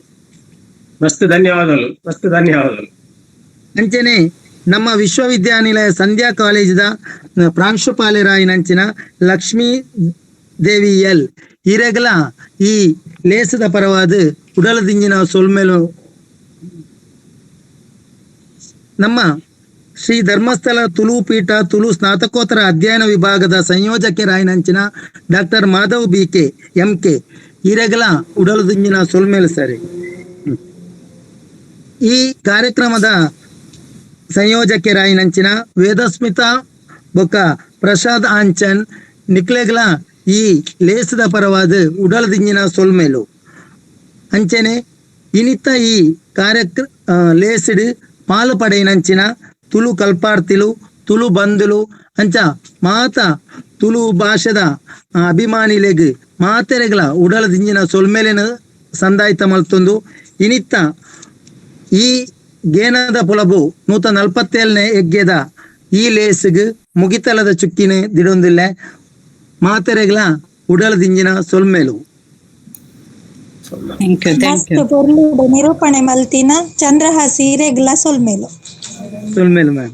ಮಸ್ತ್ ಧನ್ಯವಾದಗಳು, ಮಸ್ತ್ ಧನ್ಯವಾದಗಳು. ಅಂಚನೆ ನಮ್ಮ ವಿಶ್ವವಿದ್ಯಾನಿಲಯ ಸಂಧ್ಯಾ ಕಾಲೇಜಿದ ಪ್ರಾಂಶುಪಾಲರಾಯಿನಂಚಿನ ಲಕ್ಷ್ಮೀ ದೇವಿ ಎಲ್ ಈರೆಗಲ ಈ ಲೇಸದ ಪರವಾದ ಉಡಲದಿಂಜಿನ ಸೊಲ್ಮೇಲು. ನಮ್ಮ ಶ್ರೀ ಧರ್ಮಸ್ಥಳ ತುಳು ಪೀಠ ತುಳು ಸ್ನಾತಕೋತ್ತರ ಅಧ್ಯಯನ ವಿಭಾಗದ ಸಂಯೋಜಕರಾಯಿನಂಚಿನ doctor Madhav B K M K ಈರೆಗಲ ಉಡಲದಿಂಜಿನ ಸೊಲ್ಮೇಲು ಸರಿ. ಈ ಕಾರ್ಯಕ್ರಮದ ಸಂಯೋಜಕರಾಯಿನಂಚಿನ ವೇದಸ್ಮಿತಾ ಬೊಕ್ಕ ಪ್ರಸಾದ್ ಆಂಚನ್ ನಿಕ್ಲೆಗ್ಲ ಈ ಲೇಸದ ಪರವಾದ ಉಡಲದಿಂಜಿನ ಸೊಲ್ಮೇಲು. ಅಂಚನೆ ಇನಿತ ಈ ಕಾರ್ಯಕ್ರ ಲೇಸಿಡ್ ಪಾಲು ಪಡೆಯಿನಂಚಿನ ತುಳು ಕಲ್ಪಾರ್ತಿಲು ತುಳು ಬಂಧುಲು ಅಂಚ ಮಾತ ತುಳು ಭಾಷೆದ ಅಭಿಮಾನಿಲೆಗ್ ಮಾತೆರೆಗ್ಲ ಉಡಲದಿಂಜಿನ ಸೊಲ್ಮೇಲಿನ ಸಂದಾಯ್ತ ಮಲ್ತೊಂದು ಇನಿತ್ತ ಈ ಗೇನದ ಪೊಲಬು 147ನೇ ಎಗ್ಗೆದ ಈ ಲೇಸಿಗ್ ಮುಗಿತಲದ ಚುಕ್ಕಿನ ದಿಡೊಂದಿಲ್ಲ. ಮಾತೆರೆಗ್ಲ ಉಡಲದಿಂಜಿನ ಸೊಲ್ಮೇಲು. Thank you, thank ಮಸ್ತ್ you. ಪೊರ್ಲುಡು ನಿರೂಪಣೆ ಮಲ್ತಿನ ಚಂದ್ರಹಾಸ್ ಈರೆಗ್ಲ ಸೊಲ್ಮೆಲು. ಸೊಲ್ಮೆಲು ಮ್ಯಾಮ್.